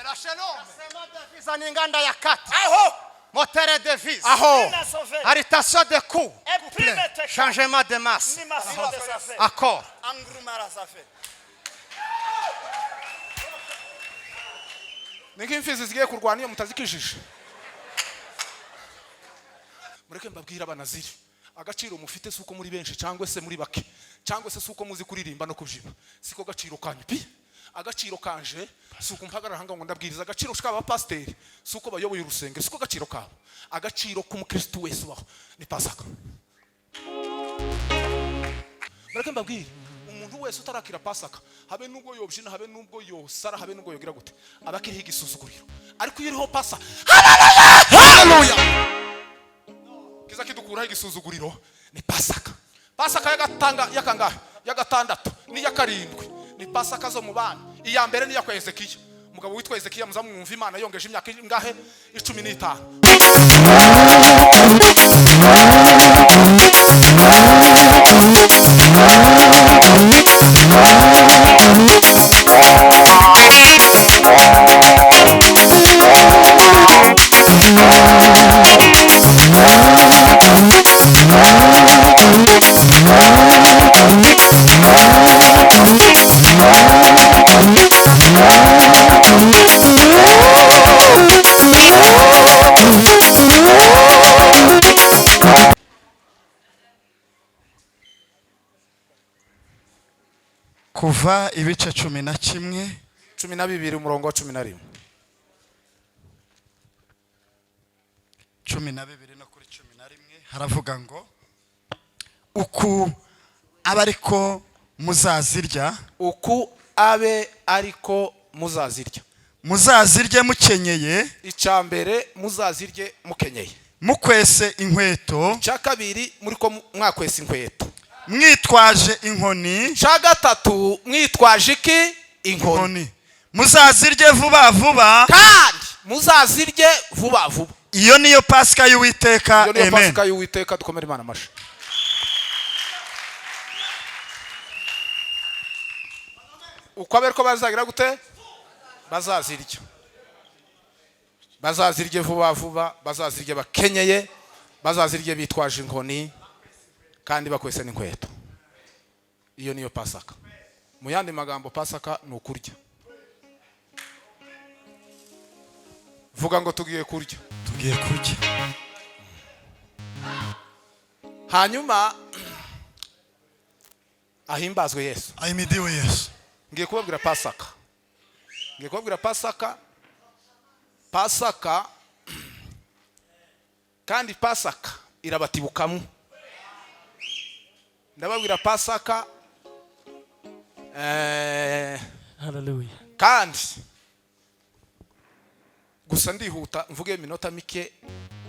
Devise n'inganda ya kati Aho. Moteur devise. Aho. Arrêtation de coup, changement de masse, accord. Ni nk'imfizi zigiye kurwana iyo mutazikijije. Mureke mbabwire, abanaziri, agaciro mufite si uko muri benshi cyangwa se muri bake, cyangwa se si uko muzi kuririmba no kubyina. Siko gaciro kanyu pi. Agaciro kanje si uko mpagarara hanga ngo ndabwiriza. Agaciro k'abapasiteri si uko bayoboye urusengero, siko gaciro kabo. Agaciro k'umukristu wese ubaho ni Pasaka. Mureke mbabwire, umuntu wese utarakira Pasaka, habe nubwo yobyina, habe nubwo yosara, habe nubwo yogira gute, aba akiriho igisuzuguriro. Ariko iyo uriho pasa, haleluya, kiza kidukuraho igisuzuguriro ni Pasaka. Pasaka y'agatanga, y'akangahe, ya gatandatu n'iya karindwi ni Pasaka zo mu bana. Iya mbere ni iya kwa Hezekiya, umugabo witwa Hezekiya. Muzamwumva, Imana yongeje imyaka ingahe? 15. Kuva ibice 11. 12, umurongo wa 11. 12 no kuri 11 haravuga ngo: "Uku abe ariko muzazirya." Uku abe ariko muzazirya. Muzazirye mukenyeye. Icya mbere, muzazirye mukenyeye. Mukwese inkweto. Icya kabiri, muri ko mwakwesa inkweto. Mwitwaje inkoni. Icya gatatu, mwitwaje iki? Inkoni. Inkoni. Muzazirye vuba vuba. Kandi muzazirye vuba vuba. Iyo niyo Pasika y'Uwiteka. Iyo niyo Amen. Pasika y'Uwiteka. Dukomere Imana amashyi. Uko abe ko bazagira gute? Bazazirya, bazazirye vuba vuba, bazazirye bakenyeye, bazazirye bitwaje inkoni kandi bakwese n'inkweto. Iyo niyo Pasaka. Mu yandi magambo, Pasaka ni ukurya. Vuga ngo: "Tugiye kurya." Tugiye kurya. Hanyuma ahimbazwe Yesu. Ahimidiwe Yesu. Ngiye kubabwira Pasaka, ngiye kubabwira Pasaka. Pasaka, kandi Pasaka irabatibukamo. Ndababwira Pasaka. Hallelujah. Kandi gusa ndihuta, mvuge iminota mike,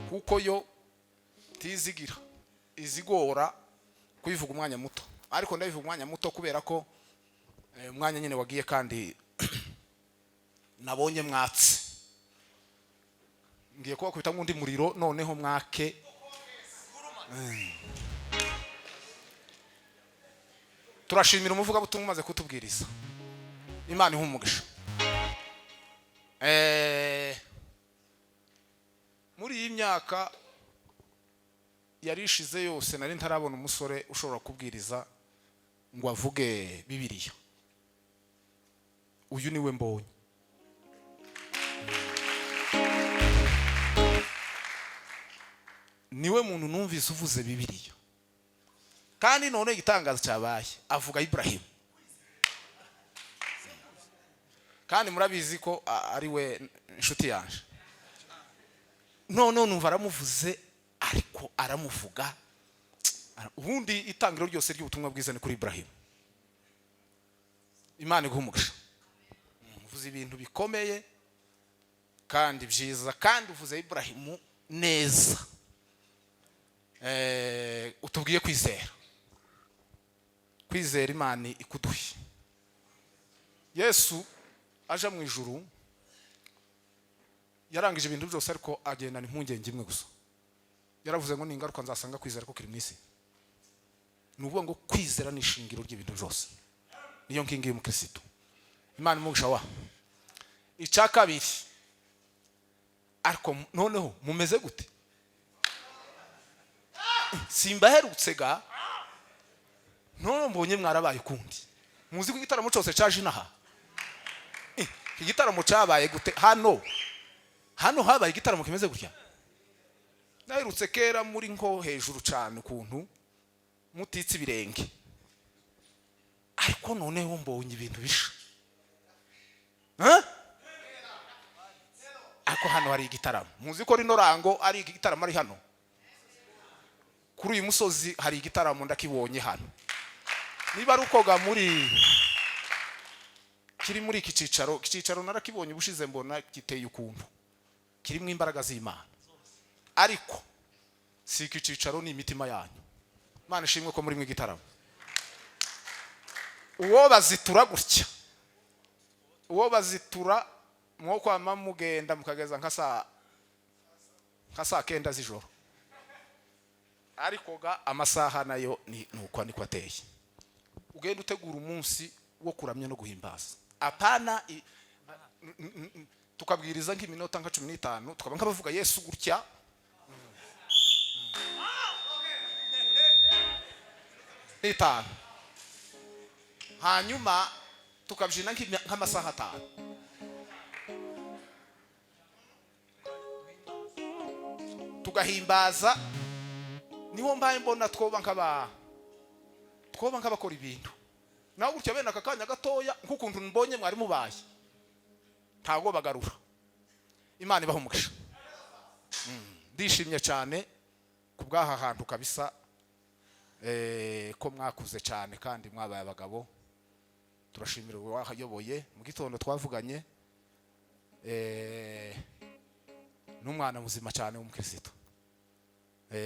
kuko yo tizigira izigora kuyivuga umwanya muto. Ariko ndabivuga umwanya muto kubera ko umwanya nyine wagiye, kandi nabonye mwatse. Ngiye kubakubita undi muriro noneho mwake. Turashimira umuvugabutumwa umaze kutubwiriza. Imana iha umugisha. Muri iyi myaka yari ishize yose, nari ntarabona umusore ushobora kubwiriza ngo avuge Bibiliya. Uyu niwe mbonye. Niwe muntu numvise uvuze Bibiliya. Kandi none igitangaza cyabaye, avuga Iburahimu, kandi murabizi ko ari we inshuti yanje. None numva aramuvuze, ariko aramuvuga. Ubundi itangiro ryose ry'ubutumwa bwiza ni kuri Iburahimu. Imana iguha umugisha. Uvuze ibintu bikomeye kandi byiza, kandi uvuze Iburahimu neza. Utubwiye kwizera, kwizera Imana ikuduhe. Yesu aja mu ijuru yarangije ibintu byose, ariko agendana impungenge imwe gusa. Yaravuze ngo: "Ningaruka nzasanga kwizera ko kiri mu isi?" Ni ukuvuga ngo kwizera ni ishingiro ry'ibintu byose, niyo nkingi y'umukirisitu. Imana imugisha wa. Icya kabiri, ariko noneho mumeze gute? Simbaherutse ga, none mbonye mwarabaye ukundi. Muzi ko igitaramo cyose cyaje inaha? Iki gitaramo cyabaye gute hano? Hano habaye igitaramo kimeze gutya? Naherutse kera muri nko hejuru cyane ukuntu mutitse ibirenge, ariko noneho mbonye ibintu bisha. Huh? Ariko hano hari igitaramo. Muzi ko rino rango ari igitaramo ari hano kuri uyu musozi? Hari igitaramo ndakibonye hano. Niba ari ukoga muri kiri muri iki cyicaro, iki cyicaro narakibonye ubushize, mbona giteye ukuntu kirimo imbaraga z'Imana. Ariko si iki cyicaro, ni imitima yanyu. Imana ishimwe ko muri mu igitaramo. Uwo bazitura gutya, uwo bazitura mwo kwama mugenda mukageza nka saa 9 z'ijoro. Ariko ga amasaha nayo ni nuko niko ateye. Ugenda utegura umunsi wo kuramya no guhimbaza, apana tukabwiriza nk'iminota nka 15, tukaba nk'abavuga Yesu gutya n'itanu, hanyuma tukabyina nk'amasaha 5. Tugahimbaza. Niho mbaye mbona twoba nk'abakora ibintu nawe gutya bene aka kanya gatoya, nk'ukuntu mbonye mwari mubaye, ntabwo bagarura. Imana ibaha umugisha. Ndishimye cyane ku bw'aha hantu kabisa, ko mwakuze cyane kandi mwabaye abagabo. Turashimira uwahayoboye. Mu gitondo twavuganye, n'umwana muzima cyane w'umukristo.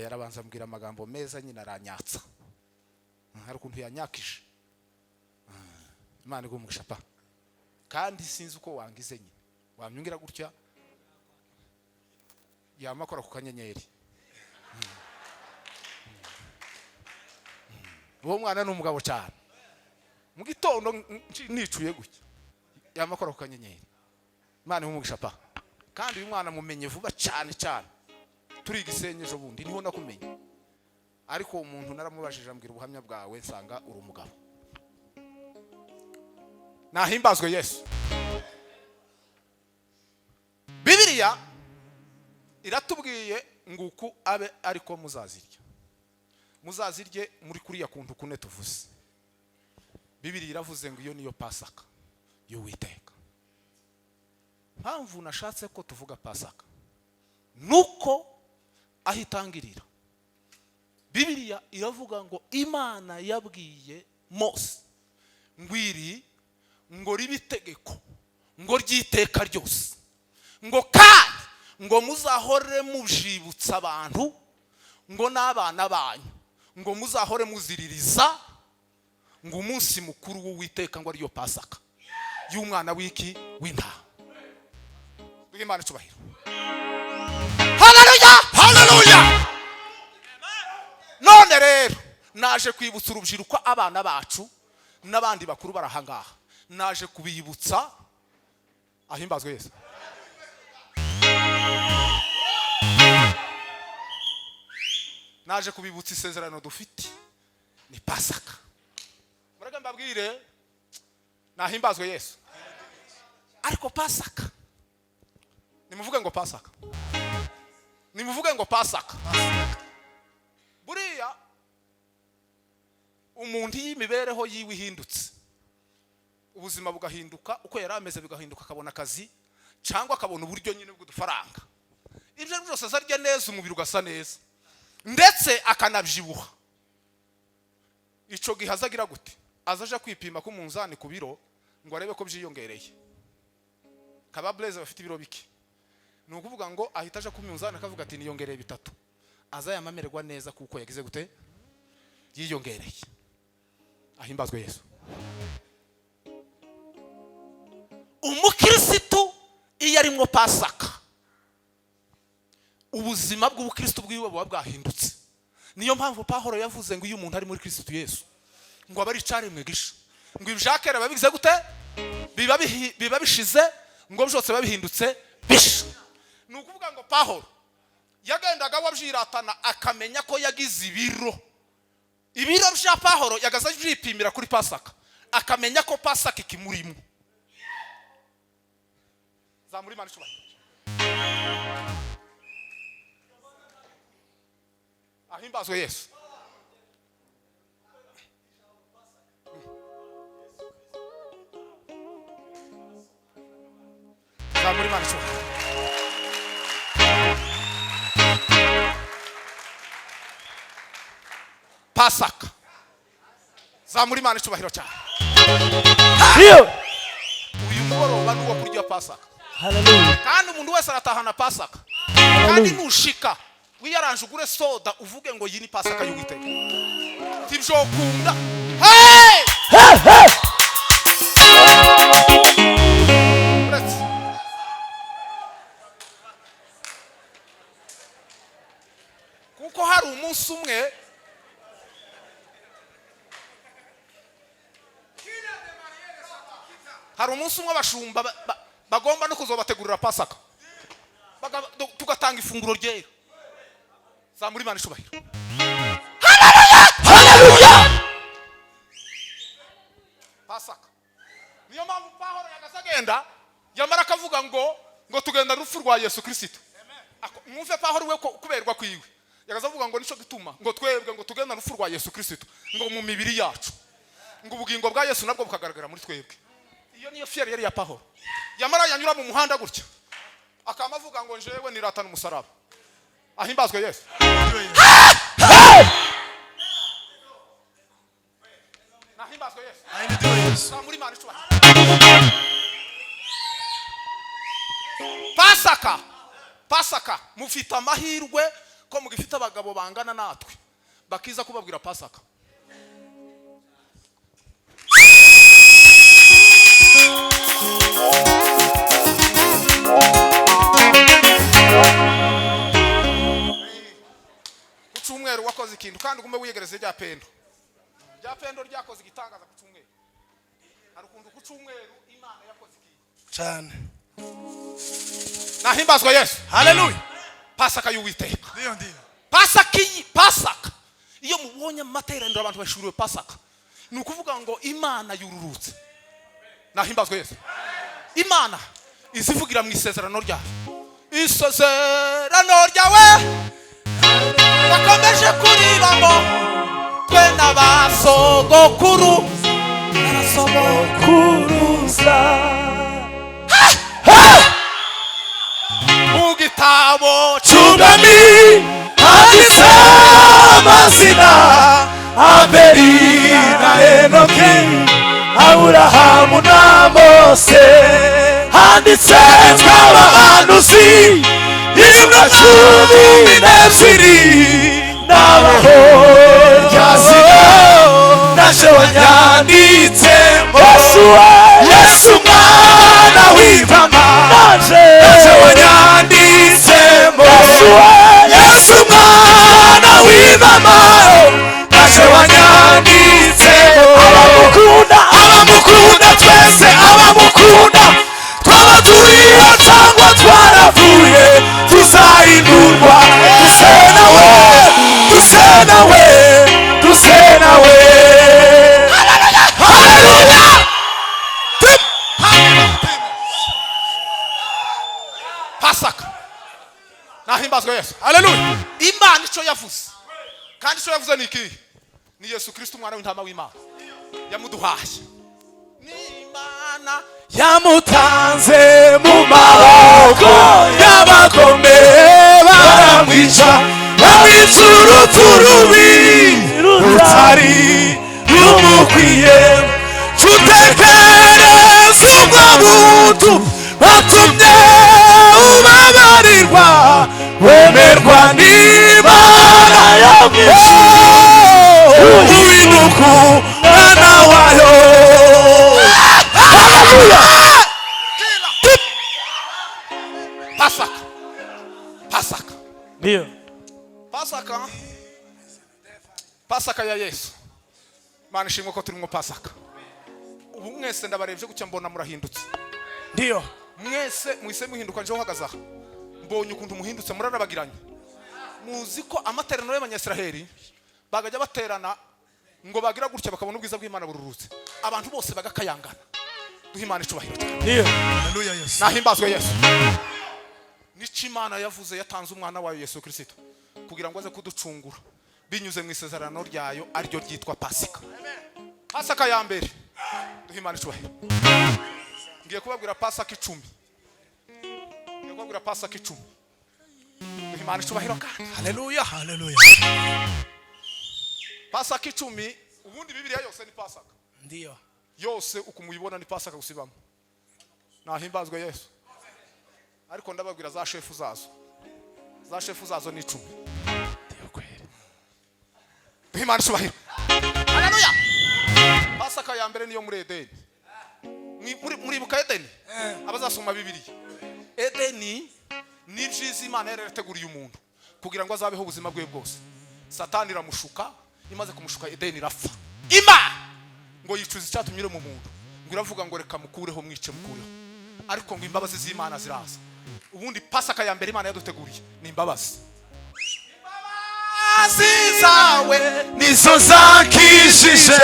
Arabanza ambwira amagambo meza nyine, aranyatsa. Hari ukuntu yanyakije. Imana iguhe umugisha pa. Kandi sinzi uko wangize nyine, wamyungira gutya yama akora ku kanyenyeri. Uwo mwana ni umugabo cyane. Mu gitondo nicuye gutya yama akora ku kanyenyeri. Imana iguhe umugisha pa. Kandi uyu mwana mumenye vuba cyane cyane, turi igisenyi ejo bundi niho nakumenye. Ariko umuntu naramubajije ambwira ubuhamya bwawe, nsanga uri umugabo. Nahimbazwe Yesu. Bibiliya iratubwiye nguku abe ariko muzazirya, muzazirye muri kuriya kuntu kune tuvuze. Bibiliya iravuze ngo iyo niyo Pasaka y'Uwiteka. Mpamvu nashatse ko tuvuga Pasaka nuko aho itangirira, Bibiliya iravuga ngo Imana yabwiye Mose ngo iri ngo ribe itegeko ngo ry'iteka ryose, ngo kandi ngo muzahore mujibutsa abantu ngo n'abana banyu, ngo muzahore muziririza ngo umunsi mukuru w'Uwiteka, ngo ariyo Pasaka y'umwana w'iki? W'intama. Duhe Imana icubahiro. Haleluya, Haleluya. None rero naje kwibutsa urubyiruko, abana bacu n'abandi bakuru barahangaha, naje kubibutsa. Ahimbazwe Yesu. Naje kubibutsa isezerano dufite ni Pasaka. Mureke mbabwire, nahimbazwe Yesu. Ariko Pasaka, nimuvuge ngo Pasaka, nimuvuge ngo Pasaka. Buriya umuntu iyo imibereho yiwe ihindutse, ubuzima bugahinduka, uko yari ameze bigahinduka, akabona akazi cyangwa akabona uburyo nyine bw'udufaranga, ibyo byose azarya neza, umubiri ugasa neza, ndetse akanabyibuha, icyo gihe azagira gute? Azaja kwipima ku munzani ku biro ngo arebe ko byiyongereye. Kaba Blaise bafite ibiro bike, ni ukuvuga ngo ahita aja ku munzani akavuga ati niyongereye 3, azayamamererwa neza kuko yagize gute? Yiyongereye. Ahimbazwe Yesu. Umukirisitu iyo arimwo Pasaka, ubuzima bw'ubukristo bwiwe buba bwahindutse. Niyo mpamvu Pahoro yavuze ngo iyo umuntu ari muri Kristo Yesu ngo aba ari icaremwe gisha, ngo ibya kera biba bigize gute? Biba bishize, Ngo byose biba bihindutse bisha. Ni ukuvuga ngo Pahoro yagendaga wabyiratana, akamenya ko yagize ibiro. Ibiro bya Pahoro yagaza abyipimira kuri Pasaka, akamenya ko Pasaka ikimurimo. Zamura Imana icyubahiro. Ahimbazwe Yesu. Zamura Imana icyubahiro. Pasaka. Zamura Imana icyubahiro cyane. Ndio. Uyu mugoroba ni uwo kurya Pasaka. Hallelujah. Kandi umuntu wese aratahana Pasaka. Kandi nushika wiyaranje ugure soda, uvuge ngo iyi ni Pasaka y'Uwiteka. Tibyokunda. Hey! Hey, hey. Uretse. Kuko hari umunsi umwe abashumba bagomba no kuzobategurira Pasaka, tugatanga ifunguro ryera. Zamura Imana icyubahiro. Hallelujah. Pasaka. Niyo mpamvu Pahoro yagaze agenda, yamara akavuga ngo tugenda rupfu rwa Yesu Kristo. Mwumve Pahoro we kuberwa kwiwe. Yagaze avuga ngo nico gituma ngo twebwe ngo tugenda rupfu rwa Yesu Kristo ngo mu mibiri yacu, ngo ubugingo bwa Yesu nabwo bukagaragara muri twebwe. Iyo niyo fier yari ya Pahoro. Yamara yanyura mu muhanda gutya, akama avuga ngo njewe niratana umusaraba. Ahimbazwe Yesu. Nahimbazwe Yesu. Ahimbazwe Yesu. Zamura Imana icyubahiro. Pasaka. Pasaka mufite amahirwe ko mugifite abagabo bangana natwe bakiza kubabwira Pasaka. Ku cyumweru wakoze ikintu, kandi ugume wiyegereze rya pendo. Rya pendo ryakoze igitangaza ku cyumweru. Hari ukuntu ku cyumweru Imana yakoze ikintu cyane. Nahimbazwa Yesu. Hallelujah. Pasaka y'Uwiteka. Ndio, ndio. Pasaka iyi, Pasaka. Iyo mubonye amateraniro abantu bashuriwe Pasaka, ni ukuvuga ngo Imana yururutse. Nahimbazwa Yesu. Imana izivugira mu isezerano ryayo. Isezerano ryawe bakomeje kuribamo twe n'abasogokuru. N'abasogokuruza. Mu gitabo Cy'ubwami handitse amazina Abeli na Enoki, Aburahamu na Mose, handitse tw'abahanuzi intumwa 12 n'abahoryazina naje wanyanditsemo. Yesu mwana w'intama naje wanyanditsemo. Yesu mwana w'intama naje wanyanditsemo. Abamukunda, abamukunda twese, abamukunda twaba turiho cyangwa twaravuye, tuzahindurwa duse nawe, duse nawe, duse nawe. Haleluya. Pasaka. Nahimbazwe Yesu. Haleluya. Imana ico yavuze, kandi ico yavuze ni iki? Ni Yesu Kristo umwana w'intama w'Imana yamuduhaye. Ni Imana yamutanze mu maboko y'abagome, baramwica, bamwica urupfu rubi rutari rumukwiye. Tutekereze ubwo buntu batumye ubabarirwa, wemerwa n'Imana yo mu ijuru, uwinuku mwana wayo. Haleluya. Pasaka. Pasaka. Ndio. Pasaka. Pasaka ya Yesu. Imana ishimwe ko turimo Pasaka. Ubu mwese ndabarebye gutya mbona murahindutse. Ndio. Mwese mwise muhinduka. Nje uhagaze aha, mbonye ukuntu muhindutse, murarabagiranye. Muzi ko amateraniro y'Abanyasiraheli bagajya baterana ngo bagira gutya bakabona ubwiza bw'Imana bururutse, abantu bose bagakayangana. Duhe Imana icubahiro cyane. Ndiyo. Haleluya Yesu. Nahimbazwe Yesu. Nico Imana yavuze, yatanze umwana wayo Yesu Kirisito kugira ngo aze kuducungura binyuze mu isezerano ryayo, ariryo ryitwa Pasika. Pasaka ya mbere, duhe Imana icubahiro. Ngiye kubabwira Pasaka 10, ngiye kubabwira Pasaka 10. Duhe Imana icubahiro kandi. Haleluya. Haleluya. Pasaka 10. Ubundi Bibiliya yose ni Pasaka. Ndiyo. Yose uko muyibona ni Pasaka gusibamo. Nahimbazwe Yesu. Ariko ndababwira za shefu zazo, za shefu zazo ni 10. Ndiyo kweli. Duhe Imana icubahiro. Haleluya. Pasaka ya mbere niyo muri Edeni. Muribuka Edeni? Abazasoma Bibiliya, Edeni ni ibyiza Imana yari yarateguriye umuntu kugira ngo azabeho ubuzima bwe bwose. Satani iramushuka, imaze kumushuka Edeni irapfa. Imana ngo yicuza icyatumye iri mu muntu, ngo iravuga ngo reka mukureho, mwice, mukureho. Ariko ngo imbabazi z'Imana ziraza. Ubundi Pasaka ya mbere Imana yaduteguriye ni imbabazi. Imbabazi zawe nizo zankijije,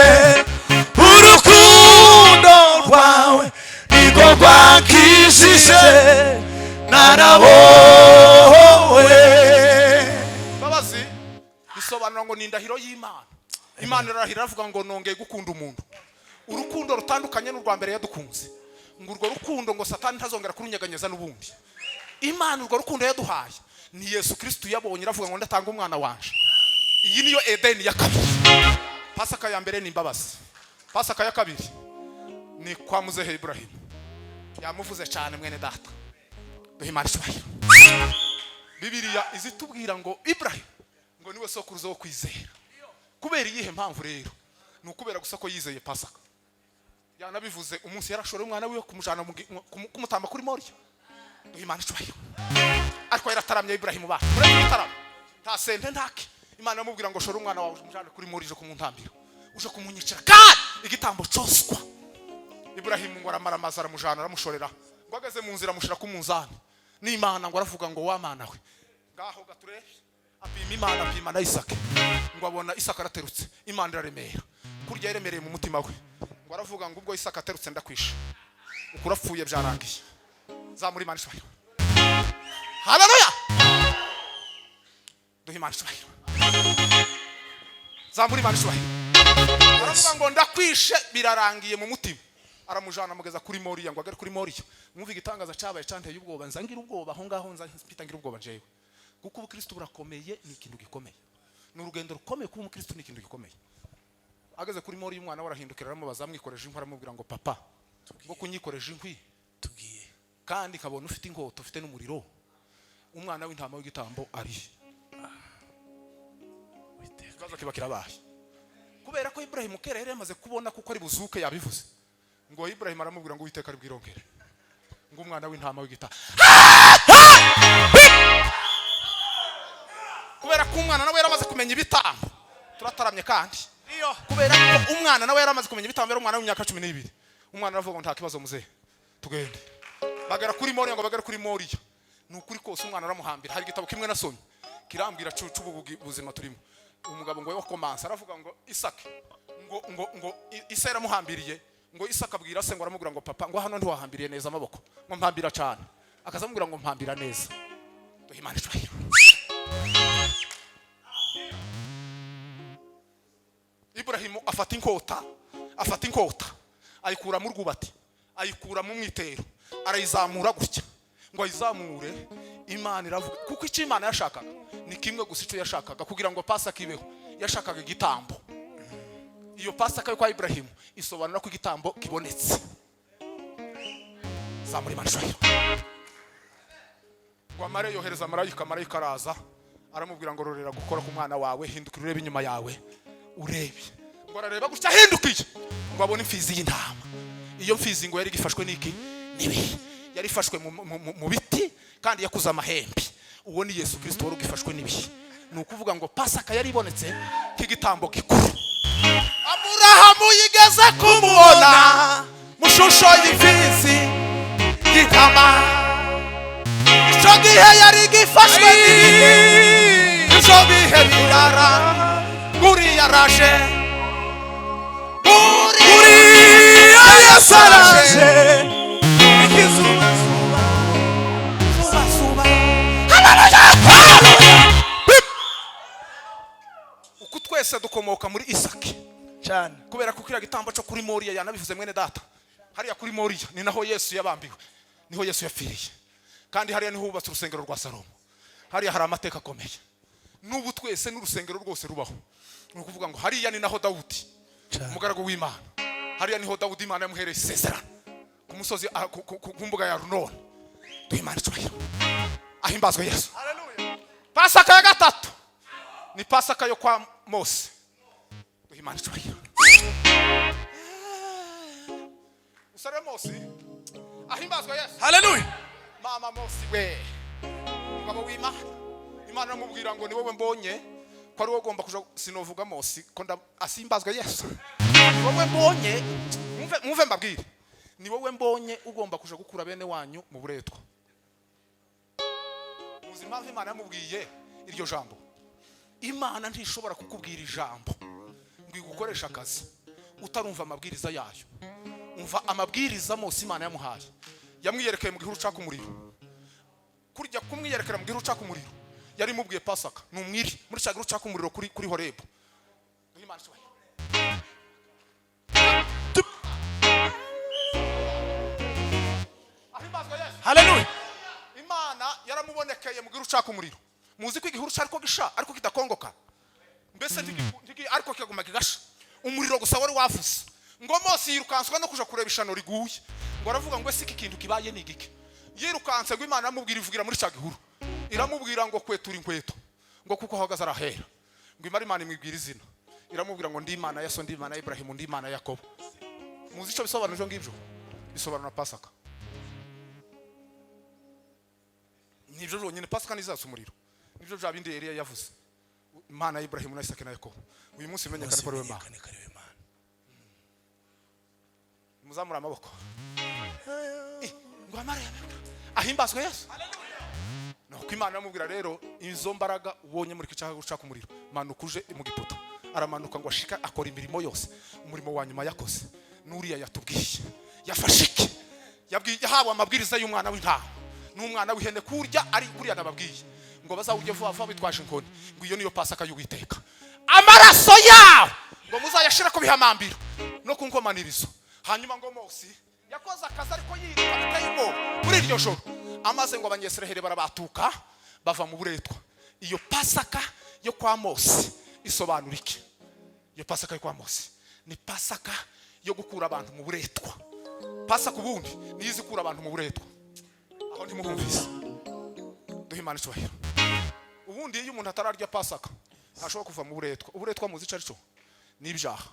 urukundo rwawe nirwo rwankijije, narabohowe. Imbabazi bisobanura ngo ni indahiro y'Imana. Imana irarahira, iravuga ngo nongeye gukunda umuntu urukundo rutandukanye n'urwa mbere yadukunze, ngo urwo rukundo ngo Satani ntazongera kurunyeganyeza n'ubundi. Imana urwo rukundo yaduhaye ni Yesu Kristo yabonye, iravuga ngo ndatanga umwana wanje. Iyi niyo Edeni ya kabiri. Pasaka ya mbere ni imbabazi. Pasaka ya kabiri ni kwa muzehe Ibrahim, yamuvuze cyane mwene data. Duhe Imana icyubahiro. Bibiliya izitubwira ngo Ibrahim ngo niwe sokuruza wo kwizera. Kubera iyihe mpamvu rero? Ni ukubera gusa ko yizeye Pasaka. Yanabivuze umunsi yarashoreye umwana wiwe kumujana kumutamba kuri Moriya. Duhe Imana icyubahiro. Ariko yarataramye Ibrahim ba murebe igitaramo, nta sente ntake. Imana iramubwira ngo shora umwana wawe umujane kuri Moriya, uje kumuntambira, uje kumunyicira kandi igitambo cyoswa. Ibrahim ngo aramara amazi, aramujana, aramushorera, ngo ageze mu nzira amushira ku munzani n'Imana, ngo aravuga ngo wa Mana we, ngaho gaturebe. Apima Imana, apima na Isaka, ngo abona Isaka araterutse, Imana iraremera kurya yaremereye mu mutima we. Ngo aravuga ngo ubwo Isaka aterutse ndakwishe, ukurapfuye, byarangiye. Zamura Imana icyubahiro. Haleluya. Duhe Imana icyubahiro. Zamura Imana icyubahiro. Aravuga ngo ndakwishe, birarangiye mu mutima. Aramujana, amugeza kuri Moriya, ngo agere kuri Moriya mwumve igitangaza cyabaye cyanteye ubwoba. Nza ngira ubwoba aho ngaho, nza mpita ngira ubwoba njewe, kuko ubukristo burakomeye, ni ikintu gikomeye, ni urugendo rukomeye. Kuba umukristo ni ikintu gikomeye. Ageze kuri Moriya, umwana we arahindukira, aramubaza, amwikoreje inkwi, aramubwira ngo papa, ngo kunyikoreje inkwi Tubwiye. kandi kabona ufite inkota, ufite n'umuriro, umwana w'intama w'igitambo ari? Uwiteka. Ikibazo kiba kirabaye kubera ko Ibrahim kera yari yamaze kubona kuko ari buzuke. Yabivuze ngo Ibrahim aramubwira ngo Uwiteka ari bwirongere, ngo umwana w'intama w'igita, kubera ko umwana nawe yaramaze kumenya ibitambo. Turataramye kandi. Kubera ko umwana nawe yaramaze kumenya ibitambo, yari umwana w'imyaka 12. Umwana aravuga ngo nta kibazo muzehe, tugende. Bagera kuri Moriya, ngo bagere kuri Moriya, ni ukuri kose umwana aramuhambira. Hari igitabo kimwe nasomye kirambwira c'ubu buzima turimo. Umugabo ngo wakomansa aravuga ngo Isaka ngo Isa yaramuhambiriye, ngo Isaka abwira se, ngo aramubwira ngo papa, ngo hano ntiwahambiriye neza amaboko, ngo mpambira cyane. Akazamubwira ngo mpambira neza. Duhe Imana icyubahiro. Iburahimu afata inkota, afata inkota ayikura mu rwubati, ayikura mu mwitero, arayizamura gutya. Ngo ayizamure, Imana iravuga, kuko icyo Imana yashakaga ni kimwe gusa. Icyo yashakaga kugira ngo Pasaka ibeho, yashakaga igitambo. Iyo Pasaka yo kwa Iburahimu isobanura ko igitambo kibonetse. Zamura Imana icyubahiro. Ngo amare yohereza marayika. Marayika araza, aramubwira ngo rorera gukora ku mwana wawe, hindukira urebe inyuma yawe urebe. Ngo arareba gutya, ahindukiye ngo abone imfizi y'intama. Iyo mfizi ngo yari igifashwe n'iki? N'ibihe yari ifashwe mu biti kandi yakuze amahembe. Uwo ni Yesu Kirisito wari ugifashwe n'ibihe. Ni ukuvuga ngo Pasaka yari ibonetse nk'igitambo gikuru. Aburahamu yigeze kumubona mu shusho y'imfizi. Igitama icyo gihe yari gifashwe n'ibihe, ibyo bihe birara. Nguriya araje, Uriya Yesu araje, ikizubazuba. Zuba. Uku twese dukomoka muri Isaki. Cyane. Kubera ko kiriya gitambo cyo kuri Moriya, yanabivuze mwene data, hariya kuri Moriya ni naho Yesu yabambiwe, niho Yesu yapfiriye, kandi hariya niho hubatse urusengero rwa Salomo. Hariya hari amateka akomeye. N'ubu twese n'urusengero rwose rubaho, ni ukuvuga ngo hariya ni naho Dawudi, umugaragu w'Imana, hariya niho Dawudi Imana yamuhereye isezerano ku musozi, ku mbuga ya Runoni. Duhe Imana icyubahiro, ahimbazwe Yesu. Pasaka ya gatatu ni Pasaka yo kwa Mose. Duhe Imana icyubahiro. Usare Mose, ahimbazwe Yesu. Haleluya. Mama Mose we, umugabo w'Imana, Imana iramubwira ngo ni wowe mbonye ko ari wowe ugomba kuja. Sinovuga Mose ko asimbazwe Yesu. Ni wowe mbonye, mwumve, mwumve mbabwire, ni wowe mbonye ugomba kuja gukura bene wanyu mu buretwa. Muzi impamvu Imana yamubwiye iryo jambo? Imana ntishobora kukubwira ijambo ngo igukoreshe akazi utarumva amabwiriza yayo. Umva amabwiriza Mose Imana yamuhaye. Yamwiyerekeye mu gihuru caka umuriro. Kurya kumwiyerekera mu gihuru caka umuriro, yari imubwiye Pasaka ni umwiri muri cya gihuru caka umuriro kuri Horebu. Duhe Imana icyubahiro. Ahimbazwe Yesu. Haleluya. Imana yaramubonekeye mu gihuru caka umuriro. Muzi ko igihuru cyariko gisha ariko kidakongoka, mbese ariko kikaguma kigasha umuriro gusa wari wavuze. Ngo Mose yirukanswa no kuja kureba ishano riguye, ngo aravuga ngo ese iki kintu kibaye ni igiki? Yirukanse, ngo Imana iramubwira, ivugira muri cya gihuru, iramubwira ngo kwetura inkweto, ngo kuko ahagaze arahera. Ngo imara Imana imwibwira izina, iramubwira ngo ndi Imana ya so, ndi Imana ya Ibrahimu, ndi Imana ya Yakobo. Muzi icyo bisobanura ibyo ngibyo? Bisobanura Pasaka. Nibyo byonyine. Pasaka nizatsa umuriro, nibyo bya bindi Eliya yavuze, Imana ya Ibrahimu na Isaka na Yakobo. Uyu munsi menyekane ko ari we Mana. Menyekane ko ari we Mana. Muzamura amaboko. Ngo amara ahimbazwe Yesu. Nuko Imana iramubwira rero, izo mbaraga ubonye muri kicaha gucaka umuriro, manuka uje mu Giputa. Aramanuka ngo ashika akora imirimo yose. Umurimo wa nyuma yakoze n'uriya yatubwiye. Yafashe iki? Yahawe amabwiriza y'umwana w'intama n'umwana w'ihene kurya ari kuriya nababwiye ngo bazawurye vuba vuba bitwaje inkoni. Ngo iyo niyo Pasaka y'Uwiteka. Amaraso yawo ngo muzayashira ku bihamambiro no ku nkomanirizo. Hanyuma ngo Mose yakoze akazi ariko yiruka biteye ubwoba muri iryo joro, amaze ngo Abanyesiraheli barabatuka bava mu buretwa. Iyo Pasaka yo kwa Mose isobanura iki? Iyo Pasaka yo kwa Mose ni Pasaka yo gukura abantu mu buretwa. Pasaka ubundi niyo izi ikura abantu mu buretwa. Aho ntimuhumvise? Duhe Imana icyubahiro. Ubundi iyo umuntu atararya Pasaka ntashobora kuva mu buretwa. Uburetwa muzi icyo ari cyo? Ni ibyaha.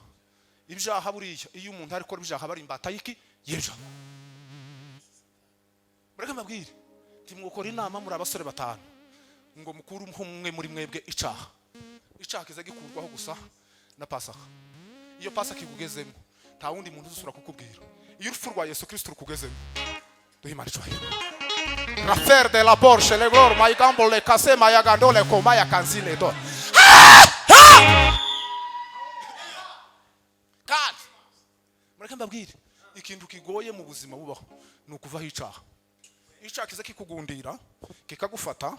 Ibyaha buriya, iyo umuntu ari gukora ibyaha, bari imbata y'iki? Y'ibyaha. Mureke mbabwire, ntimwukora inama muri abasore batanu ngo mukure umwe muri mwebwe icaha. Icaha kiza gikurwaho gusa na Pasaka. Iyo Pasaka ikugezemo, nta wundi muntu uzusura kukubwira. Iyo urupfu rwa Yesu Kristo rukugezemo. Duhe Imana icyubahiro. Rafer de la Porsche le glor mayigambo le kase mayagando le koma ya kanzine do. Kandi mureke mbabwire, ikintu kigoye mu buzima bubaho ni ukuvaho icaha. Icaha kiza kikugundira, kikagufata,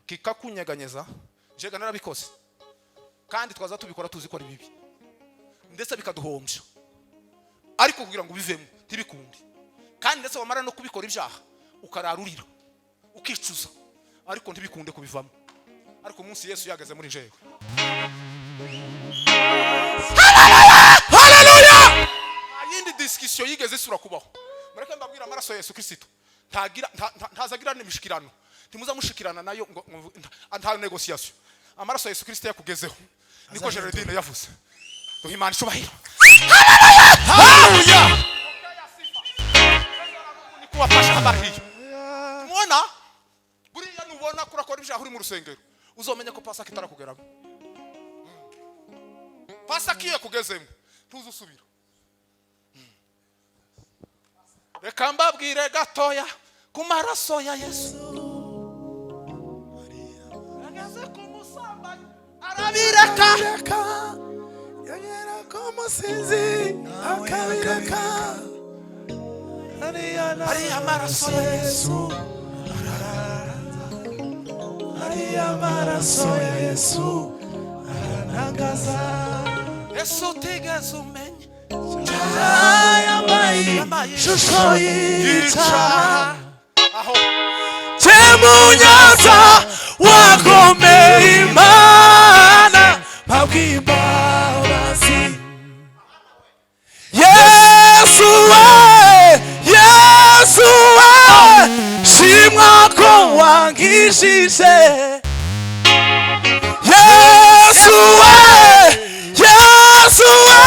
kikakunyeganyeza. Njega narabikoze, kandi twaza tubikora tuzi ko ari bibi, ndetse bikaduhombya, ariko kugira ngo ubivemo ntibikunde. Kandi ndetse wamara no kubikora ibyaha, ukararurira, ukicuza, ariko ntibikunde kubivamo. Ariko umunsi Yesu yageze muri njyewe, Haleluya. Nta yindi discussion yigeze isura kubaho. Mureke mbabwira, amaraso ya Yesu Kristo ntagira ntazagira n'imishikirano. Ntimuzamushikirana nayo ngo nta négociation. Amaraso ya Yesu Kristo yakugezeho, niko Gerardine yavuze. Duhe Imana icyubahiro. Haleluya. Nikuwafasha habari hiyo. Mubona buriya, nubona ko urakora ibyaha uri mu rusengero, uzomenya ko Pasaka itarakugeramo. Pasaka iyo yakugezemo ntuzusubira. Reka mbabwire gatoya ku maraso ya Yesu. Ageze ku musambanyi arabireka. Yagera ku musinzi akabireka. Ariya maraso ya Yesu. Ariya maraso ya Yesu arantangaza. Yesu utigeze umenya Yambaye ishusho y'icyaha. Aho Temunyaza wagomeye Imana mpabwa imbabazi. Yesu we, Yesu we, shimwa ko wankijije. Yesu we, Yesu we,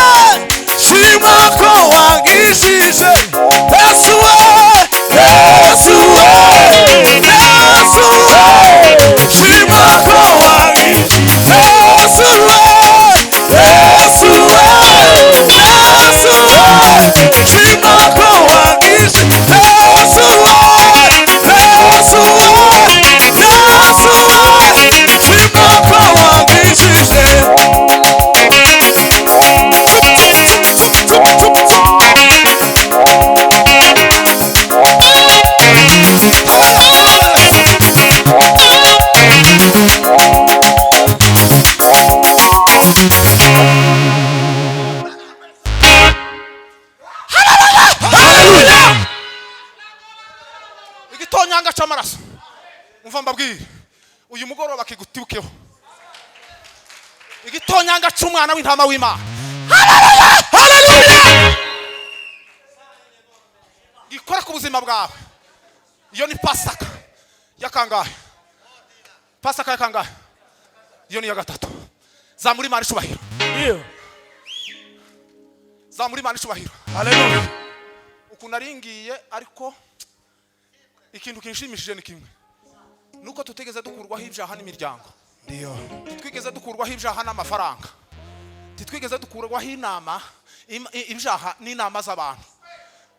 shimwa ko wankijije. Yesu we, Yesu we, Yesu we, shimwa ko wankijije. Yesu we, Yesu we, Yesu we, shimwa ko wankijije. Yesu we, Yesu we, Yesu we, shimwa ko wankijije. Igitonyanga cy'amaraso. Umva mbabwire, uyu mugoroba kigutibukeho igitonyanga cy'umwana w'intama w'Imana. Haleluya! Gikora ku buzima bwawe. Iyo ni Pasaka ya kangahe? Pasaka ya kangahe? Iyo ni iya gatatu. Zamura Imana icubahiro. Zamura Imana icubahiro. Haleluya. Ukuntu aringiye, ariko ikintu kinshimishije ni kimwe, nuko tutigeze dukurwaho ibyaha n'imiryango. Ndiyo. Titwigeze dukurwaho ibyaha n'amafaranga, titwigeze dukurwaho inama ibyaha n'inama z'abantu,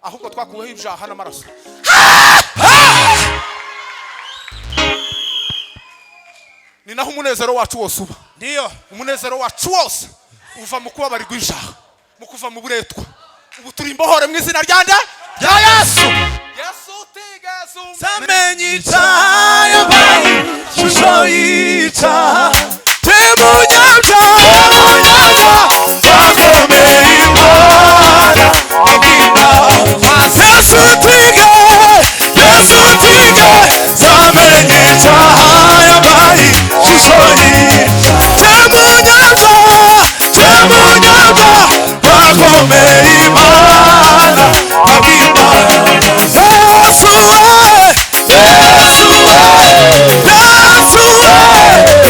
ahubwo twakuweho ibyaha n'amaraso. Ni naho umunezero wacu wose uba. Ndiyo. Umunezero wacu wose uva mu kubabarirwa ibyaha, mu kuva mu buretwa. Ubu turi imbohore mu izina rya nde? Rya Yesu. Yesu utigeze Samenye icyaha, yambaye ishusho y'icyaha. Temunyabyaha wagomeye Imana Yesu tige, Yesu tige, samenye icyaha, yambaye ishusho y'icyaha. Temunyabyaha, temunyabyaha wagomeye Imana. Yesu we, Yesu we, Yesu we,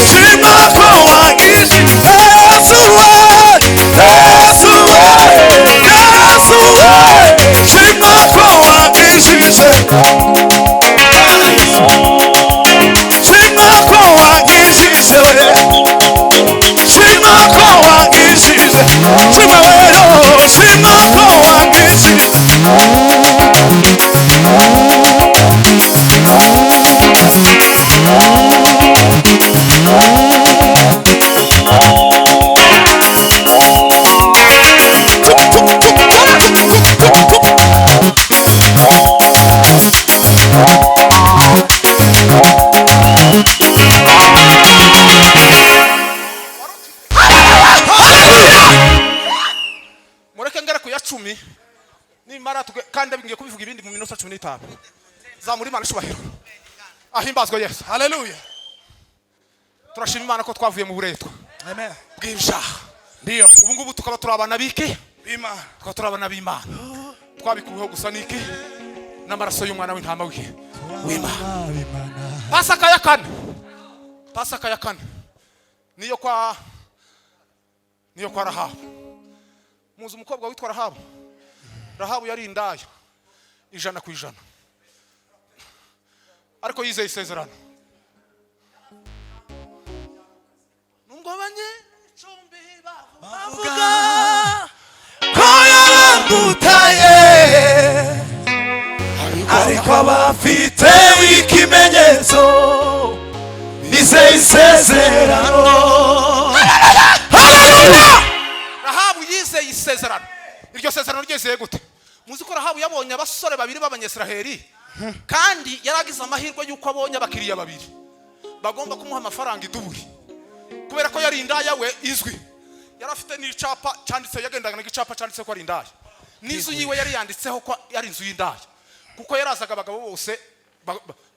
shima ko wankijije. Yesu we, Yesu we, Yesu we, shima ko wankijije. Shima ko wankijije we. Shima ko wankijije. Shima we, oh, shima ko wankijije. Mureke ngere ku ya 10 nimara kandi ngiye kubivuga ibindi mu minota 15. Zamura Imana icubahiro. Ahimbazwe Yesu. Haleluya. Turashima Imana ko twavuye mu buretwa Amen. bw'ibyaha. Ndiyo. Ubu ngubu tukaba turi abana b'iki? B'Imana. Tukaba turi abana b'Imana. Twabikuweho gusa n'iki? N'amaraso y'umwana w'intama w'Imana. Pasaka ya kane, Pasaka ya kane niyo kwa Rahabu. Muzi umukobwa witwa Rahabu? Rahabu yari indaya 100%, ariko yizeye isezerano. Nubwo abanyecumbi Bavuga ko yarandutaye. Ariko abafite ikimenyetso bizeye isezerano. Rahabu yizeye isezerano. Iryo sezerano ryizeye gute? Muzi ko Rahabu yabonye abasore babiri b'Abanyesiraheli, kandi yaragize amahirwe y'uko abonye abakiriya babiri bagomba kumuha amafaranga iduburi, kubera ko yari indaya we izwi. Yari afite n'icapa cyanditse, yagendaga n'icapa cyanditse ko ari indaya, n'inzu yiwe yari yanditseho ko yari inzu y'indaya, kuko yarazaga abagabo bose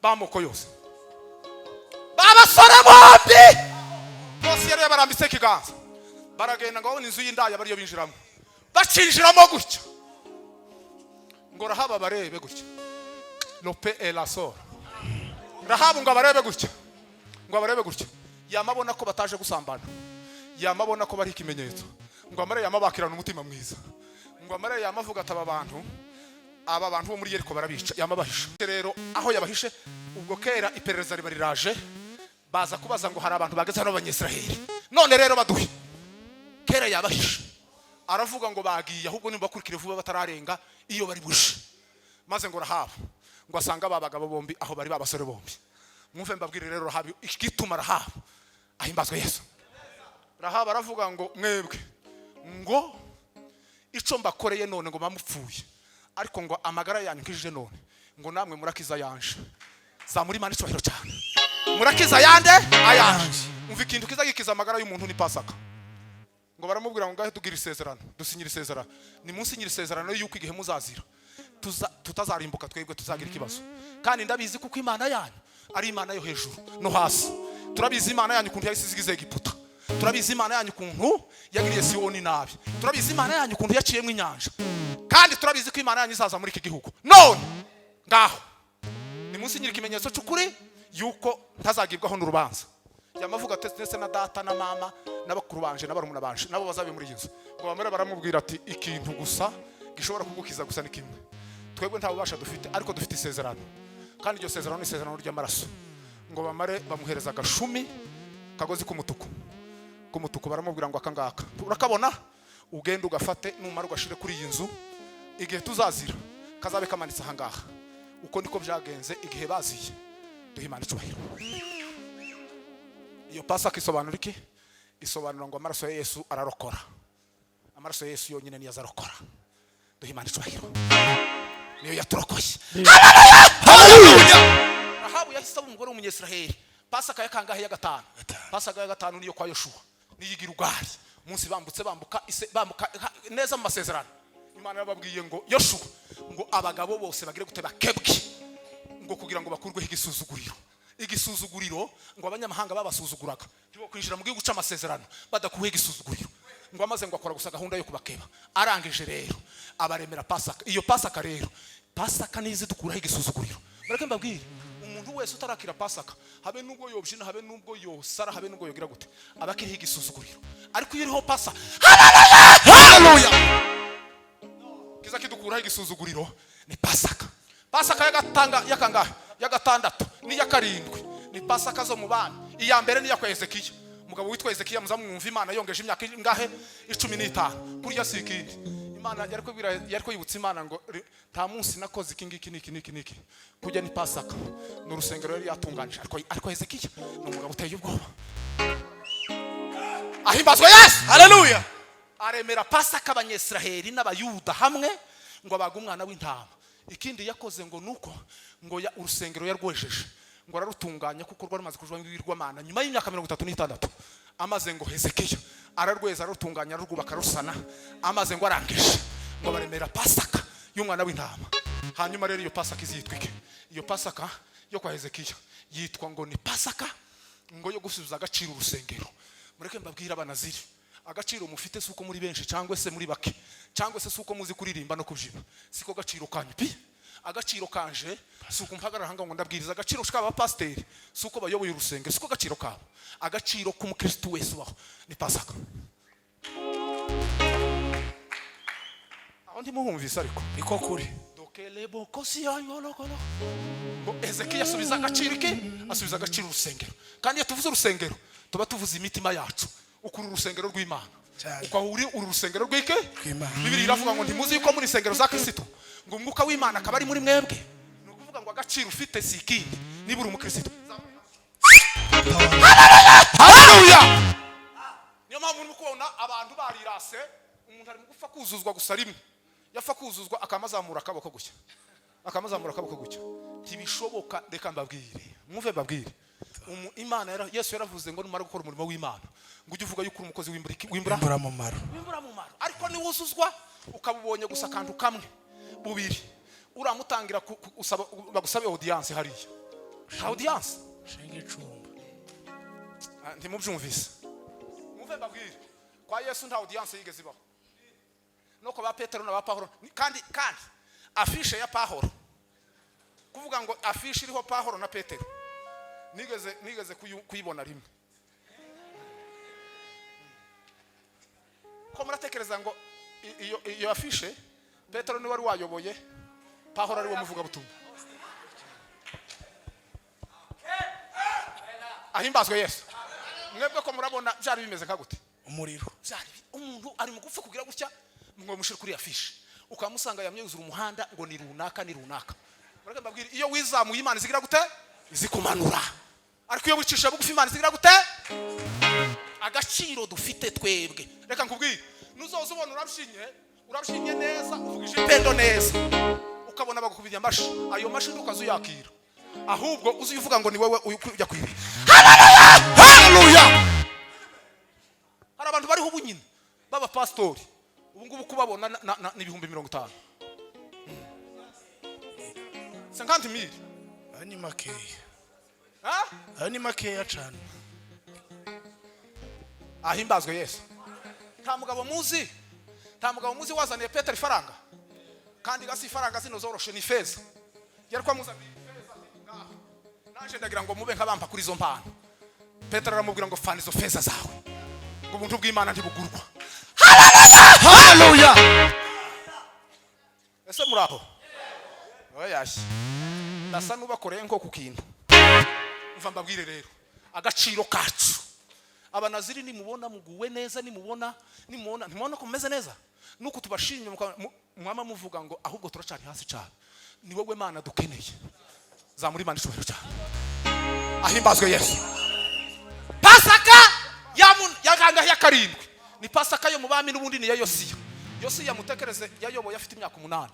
b'amoko yose. Babasore bombi bose yari yabarambitse ikiganza, baragenda ngo babone inzu y'indaya bariyo binjiramo. Bacinjiramo gutya, ngo Rahabu abarebe gutya, lope elasora. Rahabu ngo abarebe gutya, ngo abarebe gutya, yamabona ko bataje gusambana, yamabona ko bari ikimenyetso, ngo amare yamabakirana umutima mwiza, ngo amare yamavuga ati: Aba bantu bo muri Yeriko barabica." Yamabahishe rero aho yabahishe. Ubwo kera iperereza riba riraje, baza kubaza ngo hari abantu bageze hano b'Abanyisiraheli, none rero baduhe. Kera yabahishe, aravuga ngo bagiye, ahubwo nibakurikire vuba batararenga iyo bari buje. Maze ngo Rahabu ngo asanga aba bagabo bombi aho bari, babasore bombi. Mwumve mbabwire rero, Rahabu, igituma Rahabu ahimbazwe Yesu. Rahabu aravuga ngo: "Mwebwe ngo ico mbakoreye none ngo bamupfuye, ariko ngo amagara yanyu nkijije none, ngo namwe murakiza yanje." Zamura Imana icyubahiro cyane. Murakiza yande? Ayanje. Umva, ikintu kiza gikiza amagara y'umuntu ni Pasaka. Ngo baramubwira ngo: "Ngahe tugira isezerano, dusinyira isezerano, ni munsi nyira isezerano yuko igihe muzazira tutazarimbuka, twebwe tuzagira ikibazo. Kandi ndabizi kuko Imana yanyu ari Imana yo hejuru no hasi. Turabizi Imana yanyu ukuntu yahise izigize Egiputa. Turabizi Imana yanyu ukuntu yagiriye Siyoni nabi. Turabizi Imana yanyu ukuntu yaciyemo inyanja. Kandi turabizi ko Imana yanyu izaza muri iki gihugu. None ngaho ni munsi nyira ikimenyetso cy'ukuri yuko ntazagibwaho n'urubanza." Yamavuga ati: "Ndetse na data na mama n'abakuru banje n'abarumuna banje nabo bazabe muri iyi nzu." Ngo bamare baramubwira ati: "Ikintu gusa gishobora kugukiza gusa ni kimwe. Twebwe nta bubasha dufite, ariko dufite isezerano, kandi iryo sezerano ni isezerano ry'amaraso." Ngo bamare bamuhereza agashumi, kagozi k'umutuku. Baramubwira ngo: "Aka ngaka urakabona, ugende ugafate, numara ugashire kuri iyi nzu, igihe tuzazira kazabe kamanitse aha ngaha." Uko niko byagenze igihe baziye. Duhe Imana icyubahiro. Iyo Pasaka isobanura iki? Isobanura ngo amaraso ya Yesu ararokora. Amaraso ya Yesu yonyine niyo azarokora. Duhe Imana icyubahiro, niyo yaturokoye. Rahabu yahise aba umugore w'Umunyesiraheli. Pasaka ya kangahe? Ya gatanu. Pasaka ya gatanu niyo kwa Yoshuwa, niyo igira ugari umunsi bambutse, bambuka bambuka neza mu masezerano. Imana yababwiye ngo: "Yoshuwa, ngo abagabo bose bagire gute? Bakebwe, ngo kugira ngo bakurweho igisuzuguriro." Igisuzuguriro, ngo abanyamahanga babasuzuguraga, ntibo kwinjira mu gihugu c'amasezerano badakuweho igisuzuguriro. Ngo amaze ngo akora gusa gahunda yo kubakeba. Arangije rero abaremera Pasaka. Iyo Pasaka rero, Pasaka nizi dukuraho igisuzuguriro. Mureke mbabwire, umuntu wese utarakira Pasaka, habe nubwo yobyina, habe nubwo yosara, habe nubwo yogira gute, aba akiriho igisuzuguriro. Ariko iyo uriho pasa, Haleluya. Kiza kidukuraho igisuzuguriro ni Pasaka. Pasaka y'agatanga y'akangahe? Ya gatandatu n'iya karindwi ni Pasaka zo mu bana. Iya mbere ni iya kwa Hezekiya, umugabo witwa Hezekiya. Muzamwumva, Imana yongeje imyaka ingahe? 15. Kurya si ikindi Imana yari kubwira, yari kwibutsa Imana ngo: "Nta munsi nakoze iki ngiki niki niki niki." Kurya ni Pasaka, ni urusengero yari yatunganije. Ariko Hezekiya ni umugabo uteye ubwoba. Ahimbazwa Yesu. Haleluya. Aremera Pasaka Abanyesiraheli n'Abayuda hamwe, ngo abaga umwana w'intama. Ikindi yakoze ngo nuko ngo urusengero yarwejeje, ngo ararutunganya, kuko rwari rumaze kujwamo ibigirwamana nyuma y'imyaka 36. Amaze ngo Hezekiya ararweza, ararutunganya, ararwubaka, arusana. Amaze ngo arangije, ngo baremera Pasaka y'umwana w'intama. Hanyuma rero iyo Pasaka izitwa iki? Iyo Pasaka yo kwa Hezekiya yitwa ngo ni Pasaka ngo yo gusubiza agaciro urusengero. Mureke mbabwire, Abanaziri, agaciro mufite si uko muri benshi cyangwa se muri bake, cyangwa se si uko muzi kuririmba no kubyina, siko gaciro kanyu pi. Agaciro kanje si uko mpagarara hanga ngo ndabwiriza. Agaciro k'abapasiteri si uko bayoboye urusengero, siko agaciro kabo. Agaciro k'umukristu wese ubaho ni Pasaka. Aho ntimuhumvise, ariko Niko kuri. Dokelebokosiyayolokolo. Ngo Hezekiya asubiza agaciro iki? Asubiza agaciro urusengero. Kandi iyo tuvuze urusengero tuba tuvuze imitima yacu. Ukuri urusengero rw'Imana. Cyane. Uko uri uru rusengero rw'ike? Rw'Imana. Bibiri iravuga ngo: "Ntimuzi yuko muri insengero za Kristo, ngo Umwuka w'Imana akaba ari muri mwebwe?" Ni ukuvuga Kuvuga ngo agaciro ufite si ikindi niba uri umukristo. Haleluya. Niyo mpamvu urimo kubona abantu barirase. Umuntu ari mu gupfa kuzuzwa gusa rimwe, yapfa kuzuzwa akamazamura akaboko gutya, akamazamura akaboko gutya. Ntibishoboka. Reka mbabwire, mwumve mbabwire. Imana Yesu yaravuze ngo numara gukora umurimo w'Imana, ngo ujye uvuga yuko uri umukozi w'imbura Imburamumaro. W'imburamumaro. Ariko niwuzuzwa ukaba ubonye gusa akantu kamwe, bubiri, uramutangira bagusabe audience hariya, nta audience. Shinga icumba. Ah, ntimubyumvise. Mwumve mbabwire, kwa Yesu nta audience yigeze ibaho, nuko ba Petero na ba Pahoro kandi affiche ya Pahoro, kuvuga ngo affiche iriho Pahoro na Petero, nigeze kuyibona rimwe. Ko muratekereza ngo iyo affiche Petero niwe wari wayoboye, Pahoro ari we muvugabutumwa? Ahimbazwe Yesu. Mwebwe ko murabona byari bimeze nka gute? Umuriro. Byari umuntu ari mu gupfa kugira gutya ngo mushire kuri affiche, ukamusanga yamyuzura umuhanda ngo ni runaka, ni runaka. Mureke mbabwire, iyo wizamuye Imana izigira gute? Izikumanura. Ariko iyo wicisha bugufi Imana izigira gute? Agaciro dufite twebwe, reka nkubwire, nuzoza ubona urabishinye, urabishinye neza, uvugije ipendo neza, ukabona bagukubiriye amashi, ayo mashi ntukazuyakira, ahubwo uzi uvuga ngo ni wowe ujya kwibira. Haleluya. Hari abantu bariho ubu nyine b'abapasitori ubu ngubu kubabona ni 50,000, 50,000. Ayo ni makeya. Ha? Ayo ni makeya cyane. Ahimbazwe Yesu. Nta mugabo muzi, nta mugabo muzi wazaniye Petero ifaranga, kandi gasi ifaranga zino zoroshe ni feza, yari kwamuzaniye ifeza ati, ngaho naje ndagira ngo mube nk'abampa kuri izo mpano. Petero aramubwira ngo fana izo feza zawe, ngo ubuntu bw'Imana ntibugurwa. Haleluya. Ese muraho? Oya, ndasa n'ubakoreye nko ku kintu. Umva mbabwire rero, agaciro kacu abanaziri, nimubona muguwe neza, nimubona ntimubona ko mumeze neza, nuko tubashimye mwama muvuga ngo ahubwo turacari hasi cyane, ni wowe Mana dukeneye. Zamura Imana icyubahiro cyane. Ahimbazwe Yesu. Pasaka ya kangahe? Ya karindwi. Ni Pasaka yo mu bami n'ubundi ni iya Yosiya. Yosiya, mutekereze, yayoboye afite imyaka 8,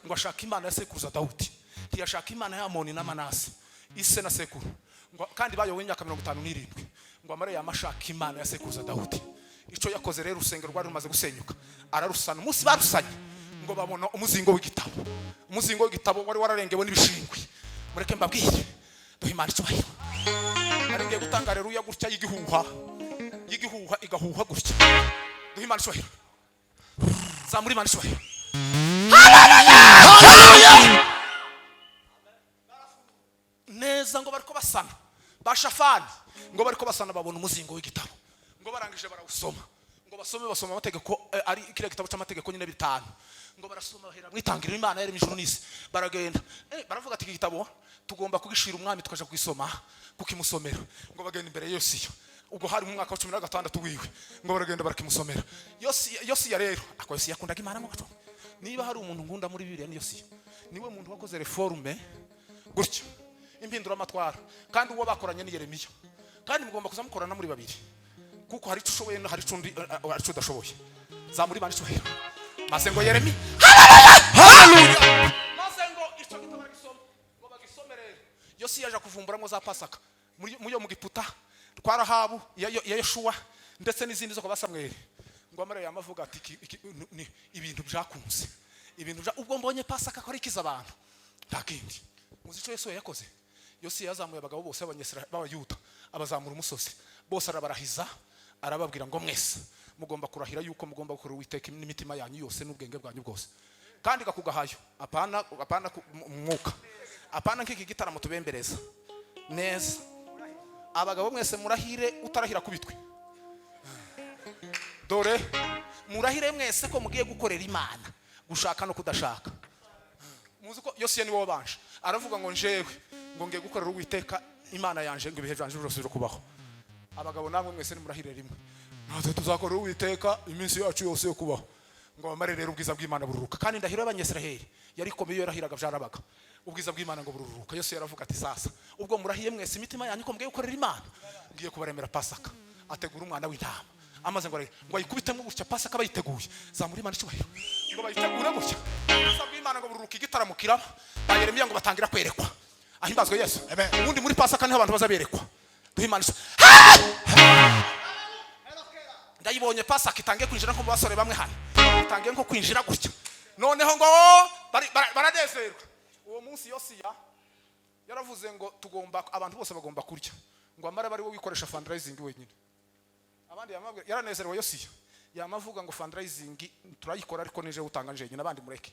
ngo ashaka Imana ya sekuruza Dawudi, ntiyashaka Imana ya Amoni na Manase ise na sekuru, ngo kandi bayoboye imyaka 57, ngo amare yamashaka Imana ya sekuruza Dawudi. Icyo yakoze rero, urusengero rwari rumaze gusenyuka, ararusana. Umunsi barusanye ngo babona umuzingo w'igitabo, umuzingo w'igitabo wari wararengewe n'ibishingwe. Mureke mbabwire, duhe Imana icyubahiro. Nari ngiye gutanga aleluya gutya y'igihuha, y'igihuha igahuha gutya. Duhe Imana icyubahiro. Zamura Imana icyubahiro. Haleluya. Neza, ngo bariko basana, ba Shafani ngo bariko basana, babona umuzingo w'igitabo, ngo barangije barawusoma, ngo basome, basoma amategeko, ari kiriya gitabo cy'amategeko nyine bitanu, ngo barasoma bahera mwitangiriro Imana yaremye ijuru n'isi. Baragenda, baravuga ati iki gitabo tugomba kugishira umwami, tukaja kugisoma, kukimusomera. Ngo bagenda imbere ya Yosiya, ubwo hari mu mwaka wa 16 wiwe, ngo baragenda barakimusomera. Yosiya, Yosiya rero ako Yosiya yakundaga Imana mu gato. Niba hari umuntu nkunda muri Bibiliya ni Yosiya, niwe muntu wakoze réforme gutya, impinduramatwara, kandi uwo bakoranye ni Yeremiya. Kandi mugomba kuza mukorana muri babiri, kuko hari icyo ushoboye, hari icyo undi hari icyo udashoboye. Zamura Imana icyubahiro. Maze ngo Yeremiya Haleluya. Maze ngo icyo gitabo baragisoma, ngo bagisome rero, Yosiya yaje kuvumburamo za Pasaka muri yo mu Giputa kwa Rahabu, ya Yoshuwa, ndetse n'izindi zo kwa Samweli. Ngo amare yamavuga ati ibintu byakunze, ibintu bya ubwo mbonye Pasaka ko ari ikiza abantu, nta kindi. Muzi icyo Yesu yakoze? Yosiya yazamuye abagabo bose b'Abanyisirayeli, b'Abayuda, abazamura umusozi bose, arabarahiza, arababwira ngo mwese mugomba kurahira yuko mugomba gukora Uwiteka n'imitima yanyu yose n'ubwenge bwanyu bwose, kandi gakugahayo, apana, apana mu mwuka, apana nk'iki gitaramo tubembereza neza. Abagabo mwese murahire, utarahira kubitwe. Dore murahire mwese ko mugiye gukorera Imana, gushaka no kudashaka. Muzi ko Yosiya niwe wabanje, aravuga ngo njewe ngo ngiye gukorera Uwiteka Imana yanje, ngo ibihe byanje byose byo kubaho. Abagabo namwe mwese nimurahire rimwe, natwe tuzakorera Uwiteka iminsi yacu yose yo kubaho. Ngo bamare rero, ubwiza bw'Imana bururuka. Kandi indahiro y'Abanyisiraheli yari ikomeye, iyo yarahiraga byarabaga. Ubwiza bw'Imana ngo bururuka. Yesu yaravuga ati: "Sasa ubwo murahiye mwese imitima yanyu ko mugiye gukorera Imana, ngiye kubaremera Pasaka." Ategura umwana w'intama, amaze ngo ngo ayikubitemo gutya. Pasaka bayiteguye, zamura Imana icyubahiro. Ngo bayitegure gutya, ubwiza bw'Imana ngo bururuka, igitaramo kiraba. Ba Yeremiya ngo batangira kwerekwa. Ahimbazwe Yesu. Amen. Ubundi muri Pasaka niho abantu baza berekwa. Duhe Imana ndayibonye Pasaka itangiye kwinjira nko mu basore bamwe hano, itangiye nko kwinjira gutya. Noneho ngo baranezerwa. Uwo munsi Yosiya yaravuze ngo tugomba, abantu bose bagomba kurya, ngo amara bari we wikoresha fundraising wenyine. Abandi yamabwira, yaranezerewe Yosiya, yamavuga ngo fundraising turayikora, ariko nije utanga njenyine, abandi mureke.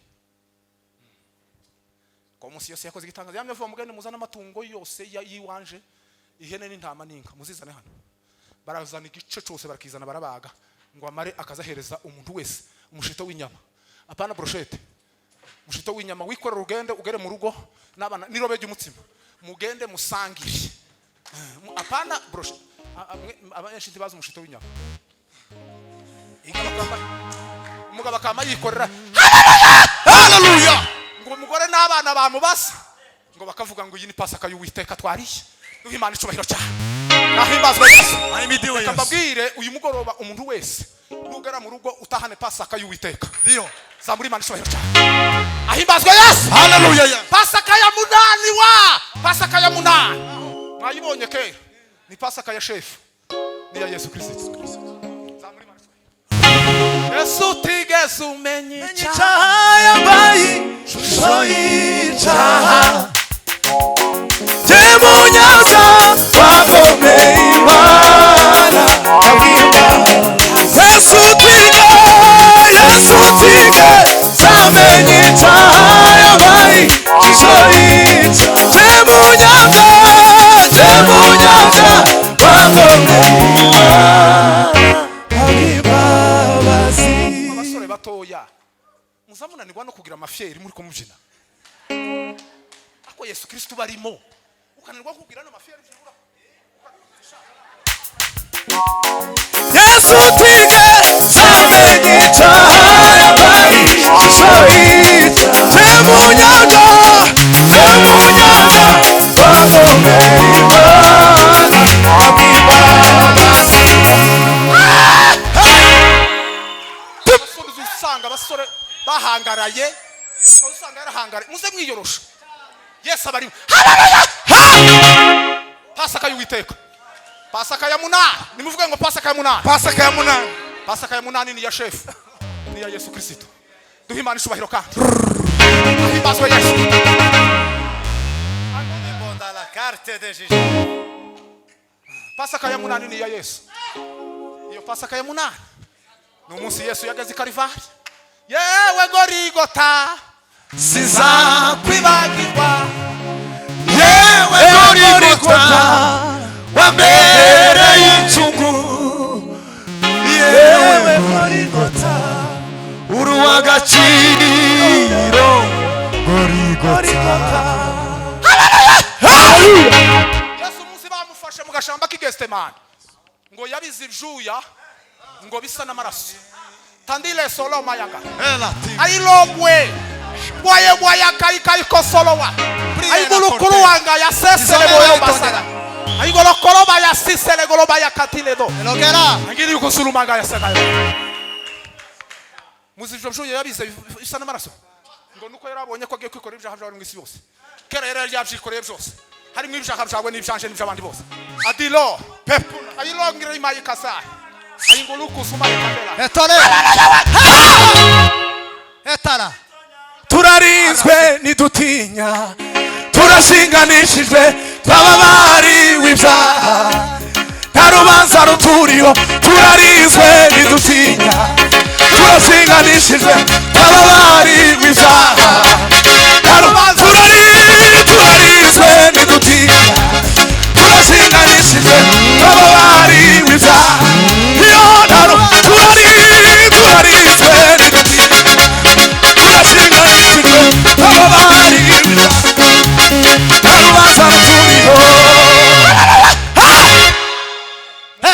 Ko munsi yose yakoze igitangaza, yamye avuga: "Mugende muzane amatungo yose y'iwanje, ihene n'intama n'inka, muzizane hano." Barazana igice cyose, barakizana, barabaga, ngo amare akazahereza umuntu wese umushito w'inyama, apana brochette, umushito w'inyama. Wikorera ugende ugere mu rugo n'abana, n'irobe ry'umutsima, mugende musangire. Apana brochette. Abenshi ntibazi umushito w'inyama. Umugabo akama yikorera. Hallelujah. Ngo umugore n'abana bamubasa, ngo bakavuga ngo iyi ni Pasaka y'Uwiteka twariye. Duhe Imana icubahiro cyane. Nahimbazwe Yesu. Ahimidiwe Reka Yesu. mbabwire, uyu mugoroba umuntu wese nugera mu rugo utahane Pasaka y'Uwiteka. Ndio. Zamura Imana icubahiro cyane. Ahimbazwe Yesu. Hallelujah. Pasaka ya munani wa Pasaka ya munani mwayibonye kera, ni Pasaka ya shefu, ni iya Yesu Kristo. Zamura Imana icubahiro. Yesu utigeze umenya icyaha. Icyaha yambaye ishusho y'icyaha, Temunyaza wagomeye Imana. Yesu tige, Yesu tige zamenye icyaha, yambaye ishusho y'icyaha, Temunyaza, Temunyaza wagomeye Imana kubw'imbabazi. Abasore batoya, muzamunanirwa no kugira amafyeri muri kumubyina, ako Yesu Kristo barimo, ukananirwa kugira no mafyeri byibura. Yesu tige zamenye icyaha, yambaye ishusho y'icyaha, Temunyaga, Temunyaga wagomeye Imana kubw'imbabazi. Abasore uza usanga abasore bahangaraye, uza usanga yarahangaraye. Muze mwiyorosha, Yesu abarimo. Pasaka y'Uwiteka, Pasaka ya munani. Nimuvuge ngo Pasaka ya munani. Pasaka ya munani. Pasaka ya munani ni iya shefu, ni iya Yesu Kristo. Duhe Imana icubahiro kandi. Ahimbazwe Yesu. Dans la carte de Jésus. Pasaka ya munani ni iya Yesu. Iyo Pasaka ya munani ni umunsi Yesu yageze i Karivari, yewe Gorigota. Sizakwibagirwa. Yewe Gorigota, wambereye incungu. Yewe Gorigota, uri uw'agaciro, Gorigota. Yesu umunsi bamufashe mu gashamba k'i Gesitemani, ngo yabize ibyuya ngo bisa n'amaraso. Tandile solo mayaga ayilobwe bwaye bwayakaikayikosolowa ayigulukulu wanga yasesele boyo basala ayigolokoloba yasisele goloba yakatiledo Elogera. angiri yukosulumanga yasagayo. Muzi ivyo byuya yabize bisa n'amaraso, ngo nuko yarabonye ko agiye kwikorera ibyaha byawe mu isi yose. Kera yari yabyikoreye byose, harimo ibyaha byawe n'ibyanje n'iby'abandi bose. Adilo ayilongire imayikasa ayingulukusuma ikabela. Etole. Etara. Turarinzwe, ntidutinya, turashinganishijwe, twababariwe ibyaha, nta rubanza ruturiho. Turarinzwe, ntidutinya, turashinganishijwe, twababariwe ibyaha, nta rubanza. Turarinzwe, ntidutinya, turashinganishijwe, twababariwe ibyaha, iyo nta turarinzwe, ntidutinya, turashinganishijwe, twababariwe ibyaha, nta rubanza ruturiho.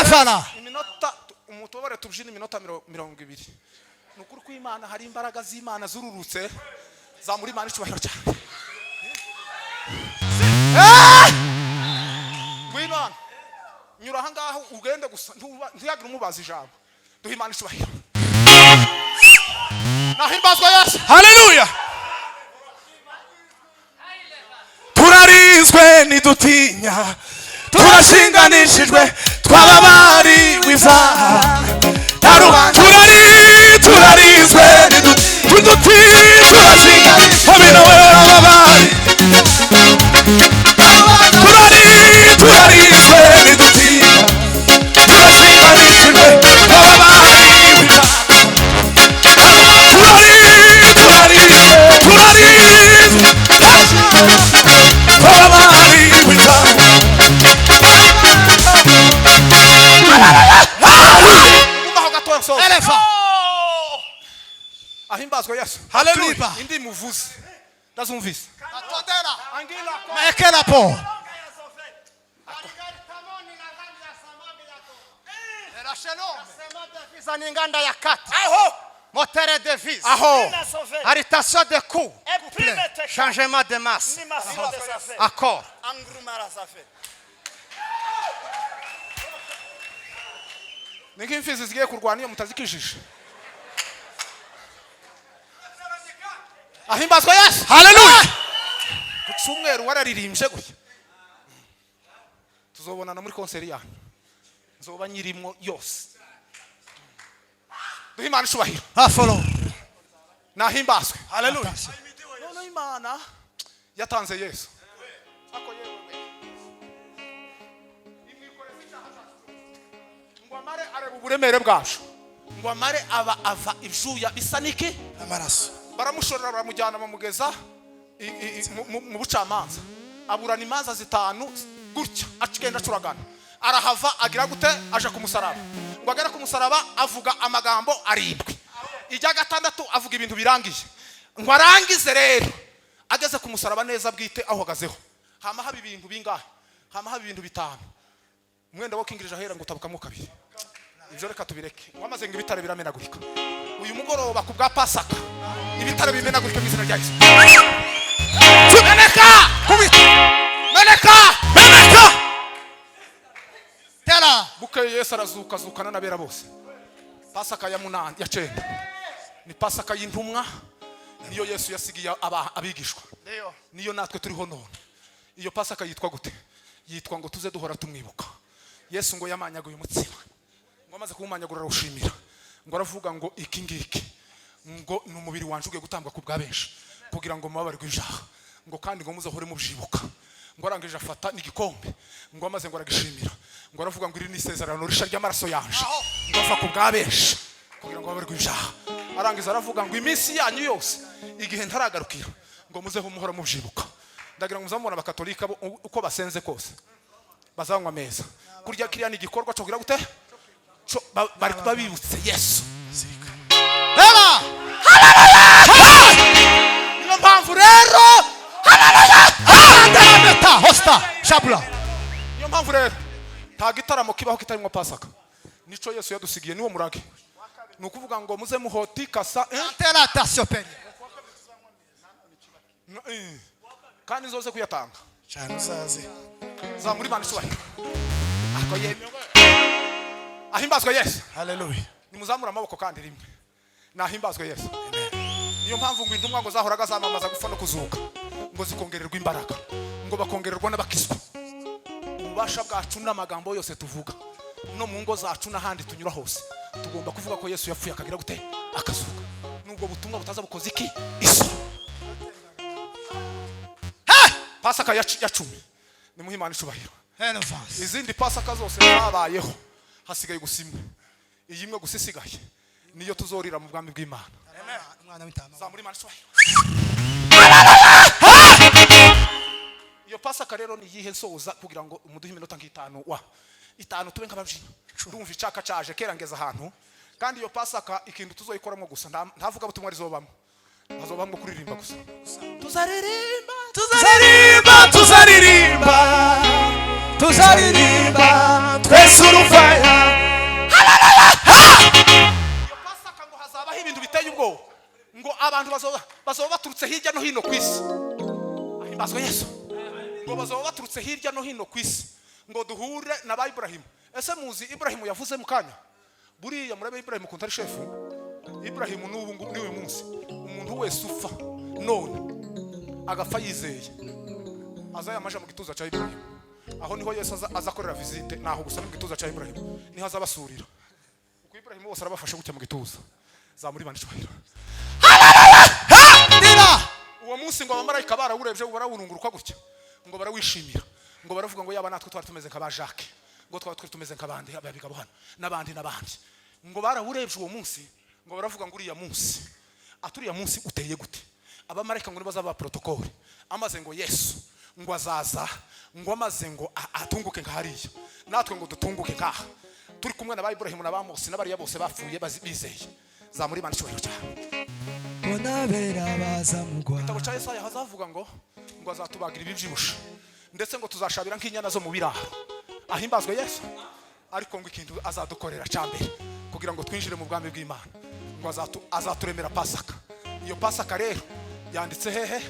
Efana. Iminota, umutobare tubyina iminota 20. Ni ukuri kw'Imana, hari imbaraga z'Imana zururutse. Zamura Imana icyubahiro cyane. Ngwino hano, nyura aha ngaha ugende gusa, ntiyagire umubaza ijambo. Duhe Imana icyubahiro. Nahimbazwa Yesu. Haleluya! Turarinzwe, ntidutinya, turashinganishijwe, twababariwe ibyaha. Turarinzwe, ntidutinya, turashinganishijwe, habe nawe ababari. Turarinzwe, ntidutinya, turashinganishijwe, twababariwe ibyaha. Turarinzwe, turarinzwe, twababariwe ibyaha. Gumaho gatoya nsoza. Elefa. Ahimbazwe Yesu. Haleluya. Indi muvuze ndazumvise. Atondera. Angila. Mekela po. Ninganda ya kati. Aho. Moteur devise. Aho. Arrêtation de coup. Changement de masse. Accord. Ni nk'imfizi zigiye kurwana iyo mutazikijije. Ahimbazwe Yesu. Haleluya! Ku cyumweru wararirimbye gutya, tuzobonana muri konseri yanyu, nzoba nyirimwo yose. Duhe Imana icubahiro. Afolo. Nahimbazwe. Haleluya! Noneho Imana yatanze Yesu. Ako yewe we. Imwikoreza icyaha cyacu cyose. Ngo amare areba uburemere bwacu, ngo amare aba ava ibyuya bisa n'iki? Amaraso. Baramushorera, baramujyana, bamugeza mu bucamanza, aburana imanza zitanu gutya, agenda acuragana, arahava, agira gute, aje ku musaraba. Ngo agere ku musaraba avuga amagambo arindwi, ijya gatandatu avuga ibintu birangiye. Ngo arangize rero, ageze ku musaraba neza bwite awuhagazeho, hama haba ibintu bingahe? Hama haba ibintu bitanu. Umwenda wo kingirije ahera ngo utabukamo kabiri. Ibyo reka tubireke. Wamaze ngo ibitare biramenagurika. Uyu mugoroba ku bwa Pasaka, ibitare bimenagurika mu izina rya Yesu. Meneka, Kubita. meneka, Meneka! Tera. Bukeye Yesu arazuka, azukana n'abera bose. Pasaka ya munani, ya cenda, ni Pasaka y'intumwa, niyo Yesu yasigiye abigishwa, niyo natwe turiho none. Iyo Pasaka yitwa gute? Yitwa ngo tuze duhora tumwibuka. Yesu ngo yamanyaguye umutsima, ngo amaze kuwumanyagura arawushimira, ngo aravuga ngo iki ngiki ngo ni umubiri wanje ugiye gutambwa ku bwa benshi kugira ngo mubabarirwe ibyaha, ngo kandi ngo muzahore mubyibuka. Ngo arangije afata n'igikombe, ngo amaze ngo aragishimira, ngo aravuga ngo iri ni isezerano risha ry'amaraso yanje, ngo ava ku bwa benshi kugira ngo babarirwe ibyaha. Arangiza aravuga ngo iminsi yanyu yose igihe ntaragarukira, ngo muzeho muhora mubyibuka. Ndagira ngo muzamubona abakatolika bo uko basenze kose bazanywa ameza kurya. Kiriya ni igikorwa cyo kugira gute? Bari kuba bibutse Yesu. Tera. Niyo mpamvu rero Andela meta. Hosta. Shabla. Niyo mpamvu rero nta gitaramo kibaho kitarimo Pasaka. Nico Yesu yadusigiye, niwo murage. Ni ukuvuga ngo muze muhoti kasa, eh? Tera attention peri. Kandi nzoze kuyatanga. Cyane, uzaze. Zamura Imana icyubahiro. Ako yemwe. Ahimbazwe Yesu. Haleluya. Nimuzamure amaboko kandi rimwe. Nahimbazwe Yesu. Niyo mpamvu ngo intumwa ngo zahoraga zamamaza gupfa no kuzuka, ngo zikongererwa imbaraga, ngo bakongererwa n'abakizwa. Ububasha bwacu n'amagambo yose tuvuga no mu ngo zacu n'ahandi tunyura hose, tugomba kuvuga ko Yesu yapfuye, akagira gute? Akazuka. Nubwo butumwa butaza bukoze iki? Isoni. Pasaka ya 10, nimuhe Imana icubahiro. Elevance. Izindi Pasaka zose zabayeho, hasigaye gusa imwe. Iyi imwe gusa isigaye niyo tuzorira mu bwami bw'Imana. Umwana w'intama. Zamura Imana icubahiro. Iyo Pasaka rero ni iyihe? Nsoza kugira ngo umuduhe iminota nk'itanu wa itanu, tube nk'ababyina. Ndumva icaka caje kera, ngeze ahantu. Kandi iyo Pasaka ikintu tuzoyikoramo gusa, ntavuga butumwa rizobamo, hazobamwo kuririmba gusa. Tuzaririmba. Tuzaririmba, tuzaririmba, tuzaririmba twese urufaya. Iyo Pasaka ngo hazabaho ibintu bitanu. ubwoba. Ngo abantu bazoba baturutse hirya no hino ku isi. Ahimbazwe Yesu. Ngo bazoba baturutse hirya no hino ku isi, ngo duhure na ba Iburahimu. Ese muzi Iburahimu yavuze mu kanya? Buriya murabe Iburahimu ukuntu ari shefu. Iburahimu n'ubu ngubu n'uyu munsi, umuntu wese upfa none agapfa yizeye, aza yamaje mu gituza cya Iburahimu. Aho niho Yesu aza akorera visite, naho gusa ni mu gituza cya Iburahimu niho azabasurira. Kuko Iburahimu bose arabafashe gutya mu gituza, zamuri Imana icyubahiro. Dira. Uwo munsi ngo abamarayika barawurebye, barawurunguruka gutya, ngo barawishimira, ngo baravuga ngo yaba natwe twari tumeze nka ba Jacques, ngo twaba twari tumeze nk'abandi ababigabo hano n'abandi n'abandi. Ngo barawurebye uwo munsi, ngo baravuga ngo uriya munsi, aturiya munsi uteye gute? Abamarayika ngo nibazaba protocole, amaze ngo Yesu ngo azaza, ngo amaze ngo atunguke nka hariya, natwe ngo dutunguke nkaha turi kumwe na ba Iburahimu na ba Mose n'abariya bose bapfuye bizeye. Zamuri Imana icyubahiro cyane. Bonabera bazamugwa. Igitabo cya Yesaya hazavuga ngo azatubagira ibibyibushe, ndetse ngo tuzashabira nk'inyana zo mu biraro. Ahimbazwe Yesu. Ariko ngo ikintu azadukorera cya mbere kugira ngo twinjire mu bwami bw'Imana, ngo azaturemera Pasaka. Iyo Pasaka rero yanditse hehe?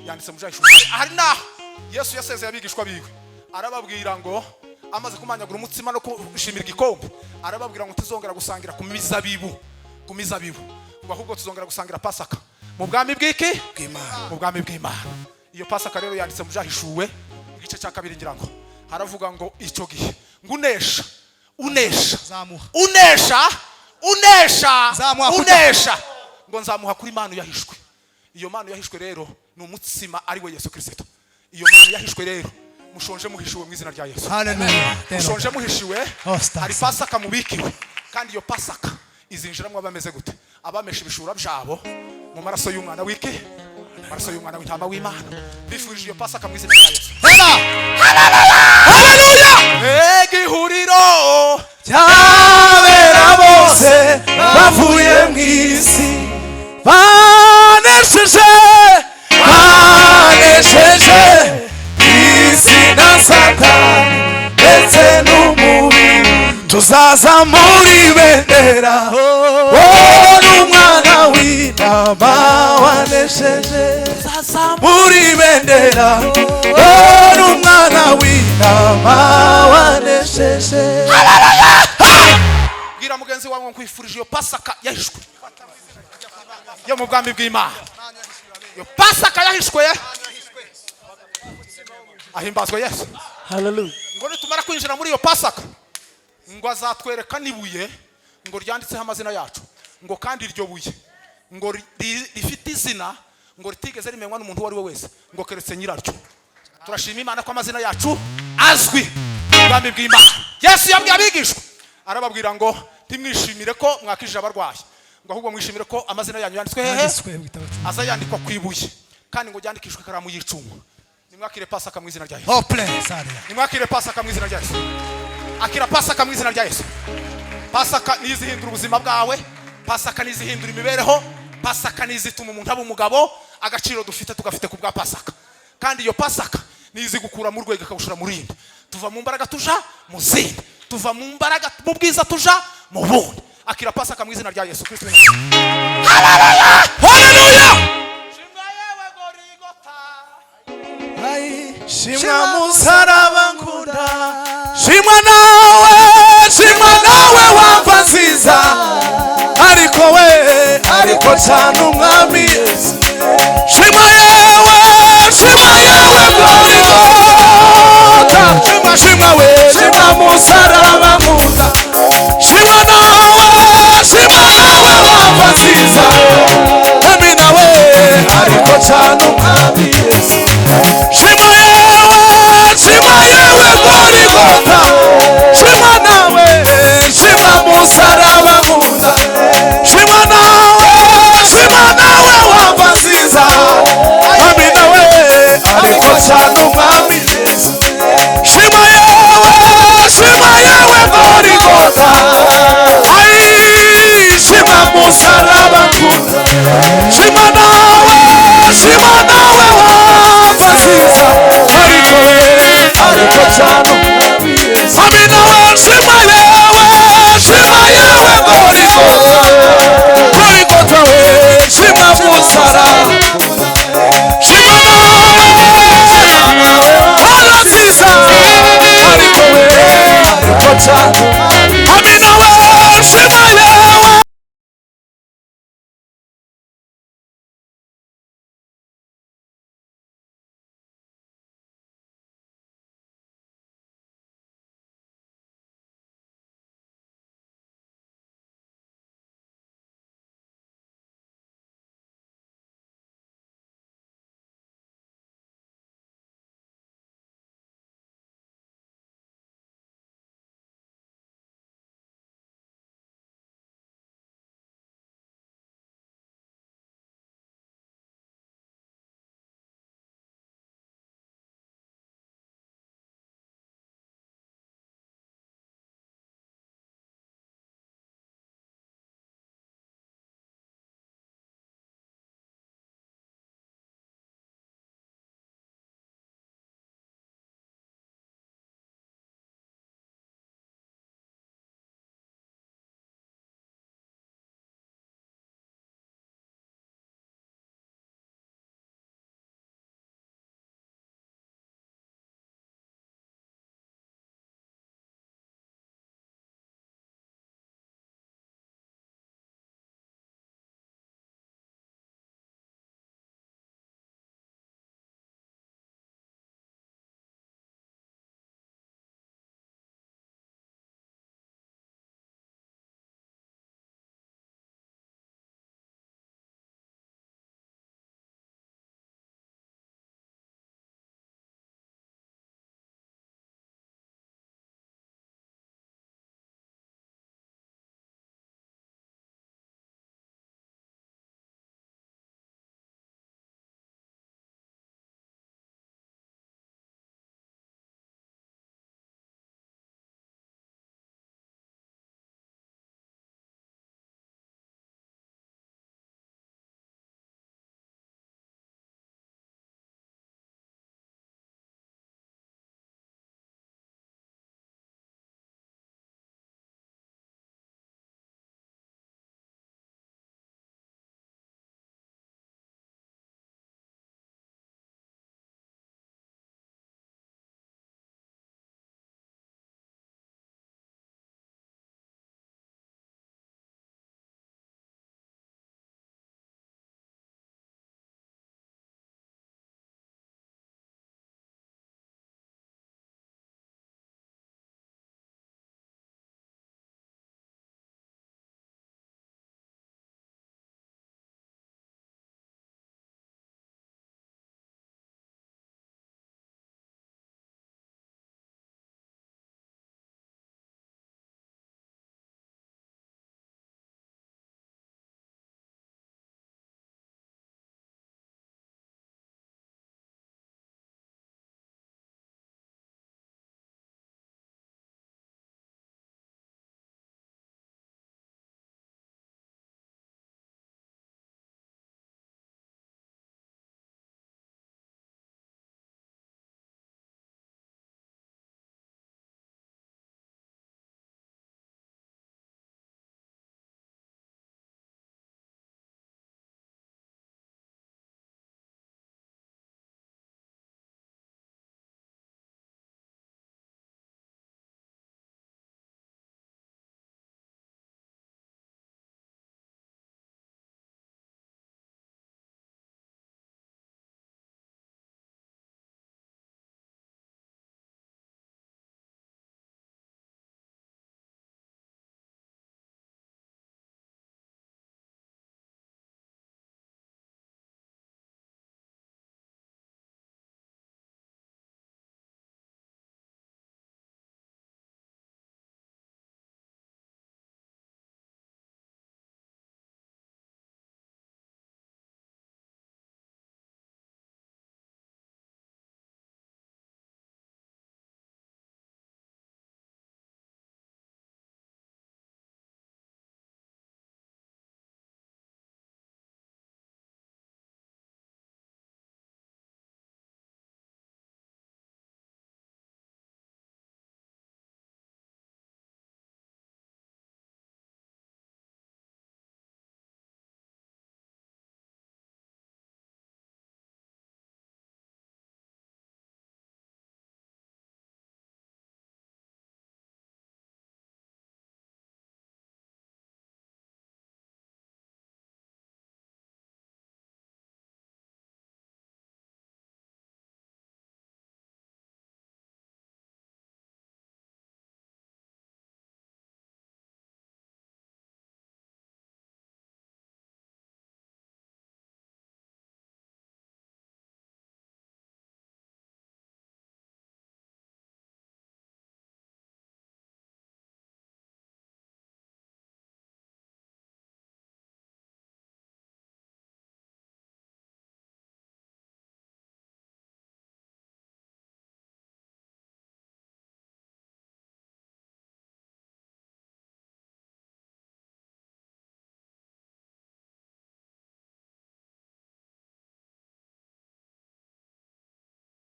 Yanditse mu Byahishuwe. Hari naho Yesu yasezeye abigishwa biwe, arababwira ngo amaze kumanyagura umutsima no gushimira igikombe, arababwira ngo tuzongera gusangira ku mizabibu, ku mizabibu, ngo ahubwo tuzongera gusangira Pasaka mu bwami bw'iki? Bw'Imana. Mu bwami bw'Imana. Iyo Pasaka rero yanditse mu Byahishuwe igice cya kabiri, ngira ngo haravuga ngo icyo gihe ngo unesha, unesha, Nzamuha. unesha, unesha, Nzamuha kurya. unesha, ngo nzamuha kuri manu yahishwe. Iyo manu yahishwe rero ni umutsima, ari we Yesu Kirisito. Iyo manu yahishwe rero, mushonje muhishiwe mu izina rya Yesu. Haleluya. Mushonje muhishiwe. Oh, stars. Hari Pasaka mubikiwe, kandi iyo Pasaka izinjiramo abameze gute? Abamesha ibishura byabo mu maraso y'umwana w'iki? Maraso y'umwana w'intama w'Imana. Bifurije iyo Pasaka mu izina rya Yesu. Ega ihuriro Ryabera bose bavuye mu isi, banesheje, banesheje isi na Satani ndetse n'umubiri. Tuzaza muri bendera, oh, n'umwana w'intama wanesheje muri bendera, oh, n'umwana w'intama wanesheje. Bwira mugenzi wawe ngo nkwifurije iyo Pasaka yahishwe yo mu bwami bw'Imana, iyo Pasaka yahishwe. Ahimbazwe Yesu. Hallelujah. Ngo nitumara kwinjira muri iyo Pasaka, ngo azatwereka n'ibuye ngo ryanditseho amazina yacu, ngo kandi iryo buye ngo rifite izina ngo ritigeze rimenywa n'umuntu uwo ari we wese, ngo keretse nyiraryo. Turashima Imana ko amazina yacu azwi mu bwami bw'Imana. Yesu yabwiye abigishwa, arababwira ngo ntimwishimire ko mwakijije abarwayi, ngo ahubwo mwishimire ko amazina yanyu yanditswe hehe? Yanditswe mu gitabo cy'ubugingo. Aza yandikwa ku ibuye, kandi ngo ryandikishwe ikaramu y'icuma. Nimwakire Pasaka mu izina rya Yesu. Oh, please, haleluya. Nimwakire Pasaka mu izina rya Yesu. Akira Pasaka mu izina rya Yesu. Pasaka niyo izihindura ubuzima bwawe, Pasaka niyo izihindura imibereho, Pasaka niyo izituma umuntu aba umugabo. Agaciro dufite tugafite ku bwa Pasaka, kandi iyo Pasaka niyo izigukura mu rwego ikagushira mu rindi. Tuva mu mbaraga tuja mu zindi, tuva mu mbaraga, mu bwiza tuja mu bundi. Akira Pasaka mu izina rya Yesu Kristo. Haleluya. Shimwa yewe Gorigota. Ai, Shimwa musaraba nkunda, shimwa nawe, shimwa nawe wamva nziza, ariko we, ariko cyane umwami Yesu. Shimwa yewe, shimwa yewe Gorigota, shimwa, shimwa we, shimwa musaraba nkunda, shimwa nawe, shimwa nawe wamva nziza, emi nawe, ariko cyane umwami Yesu. Shima yewe, shima yewe Gorigota, shima nawe, shima musaraba nkunda, shima nawe, shima nawe wamva nziza, ami nawe, ariko cyane umwami Yesu. Shima yewe, shima yewe Gorigota, ai, shima musaraba nkunda, shima nawe, shima nawe wamva nziza, ariko we, ariko cyane umwami Yesu. Ami nawe, shima yewe, shima yewe Gorigota, Gorigota we. musaraba. Shima nawe, Mana nziza, ariko we, ariko cyane.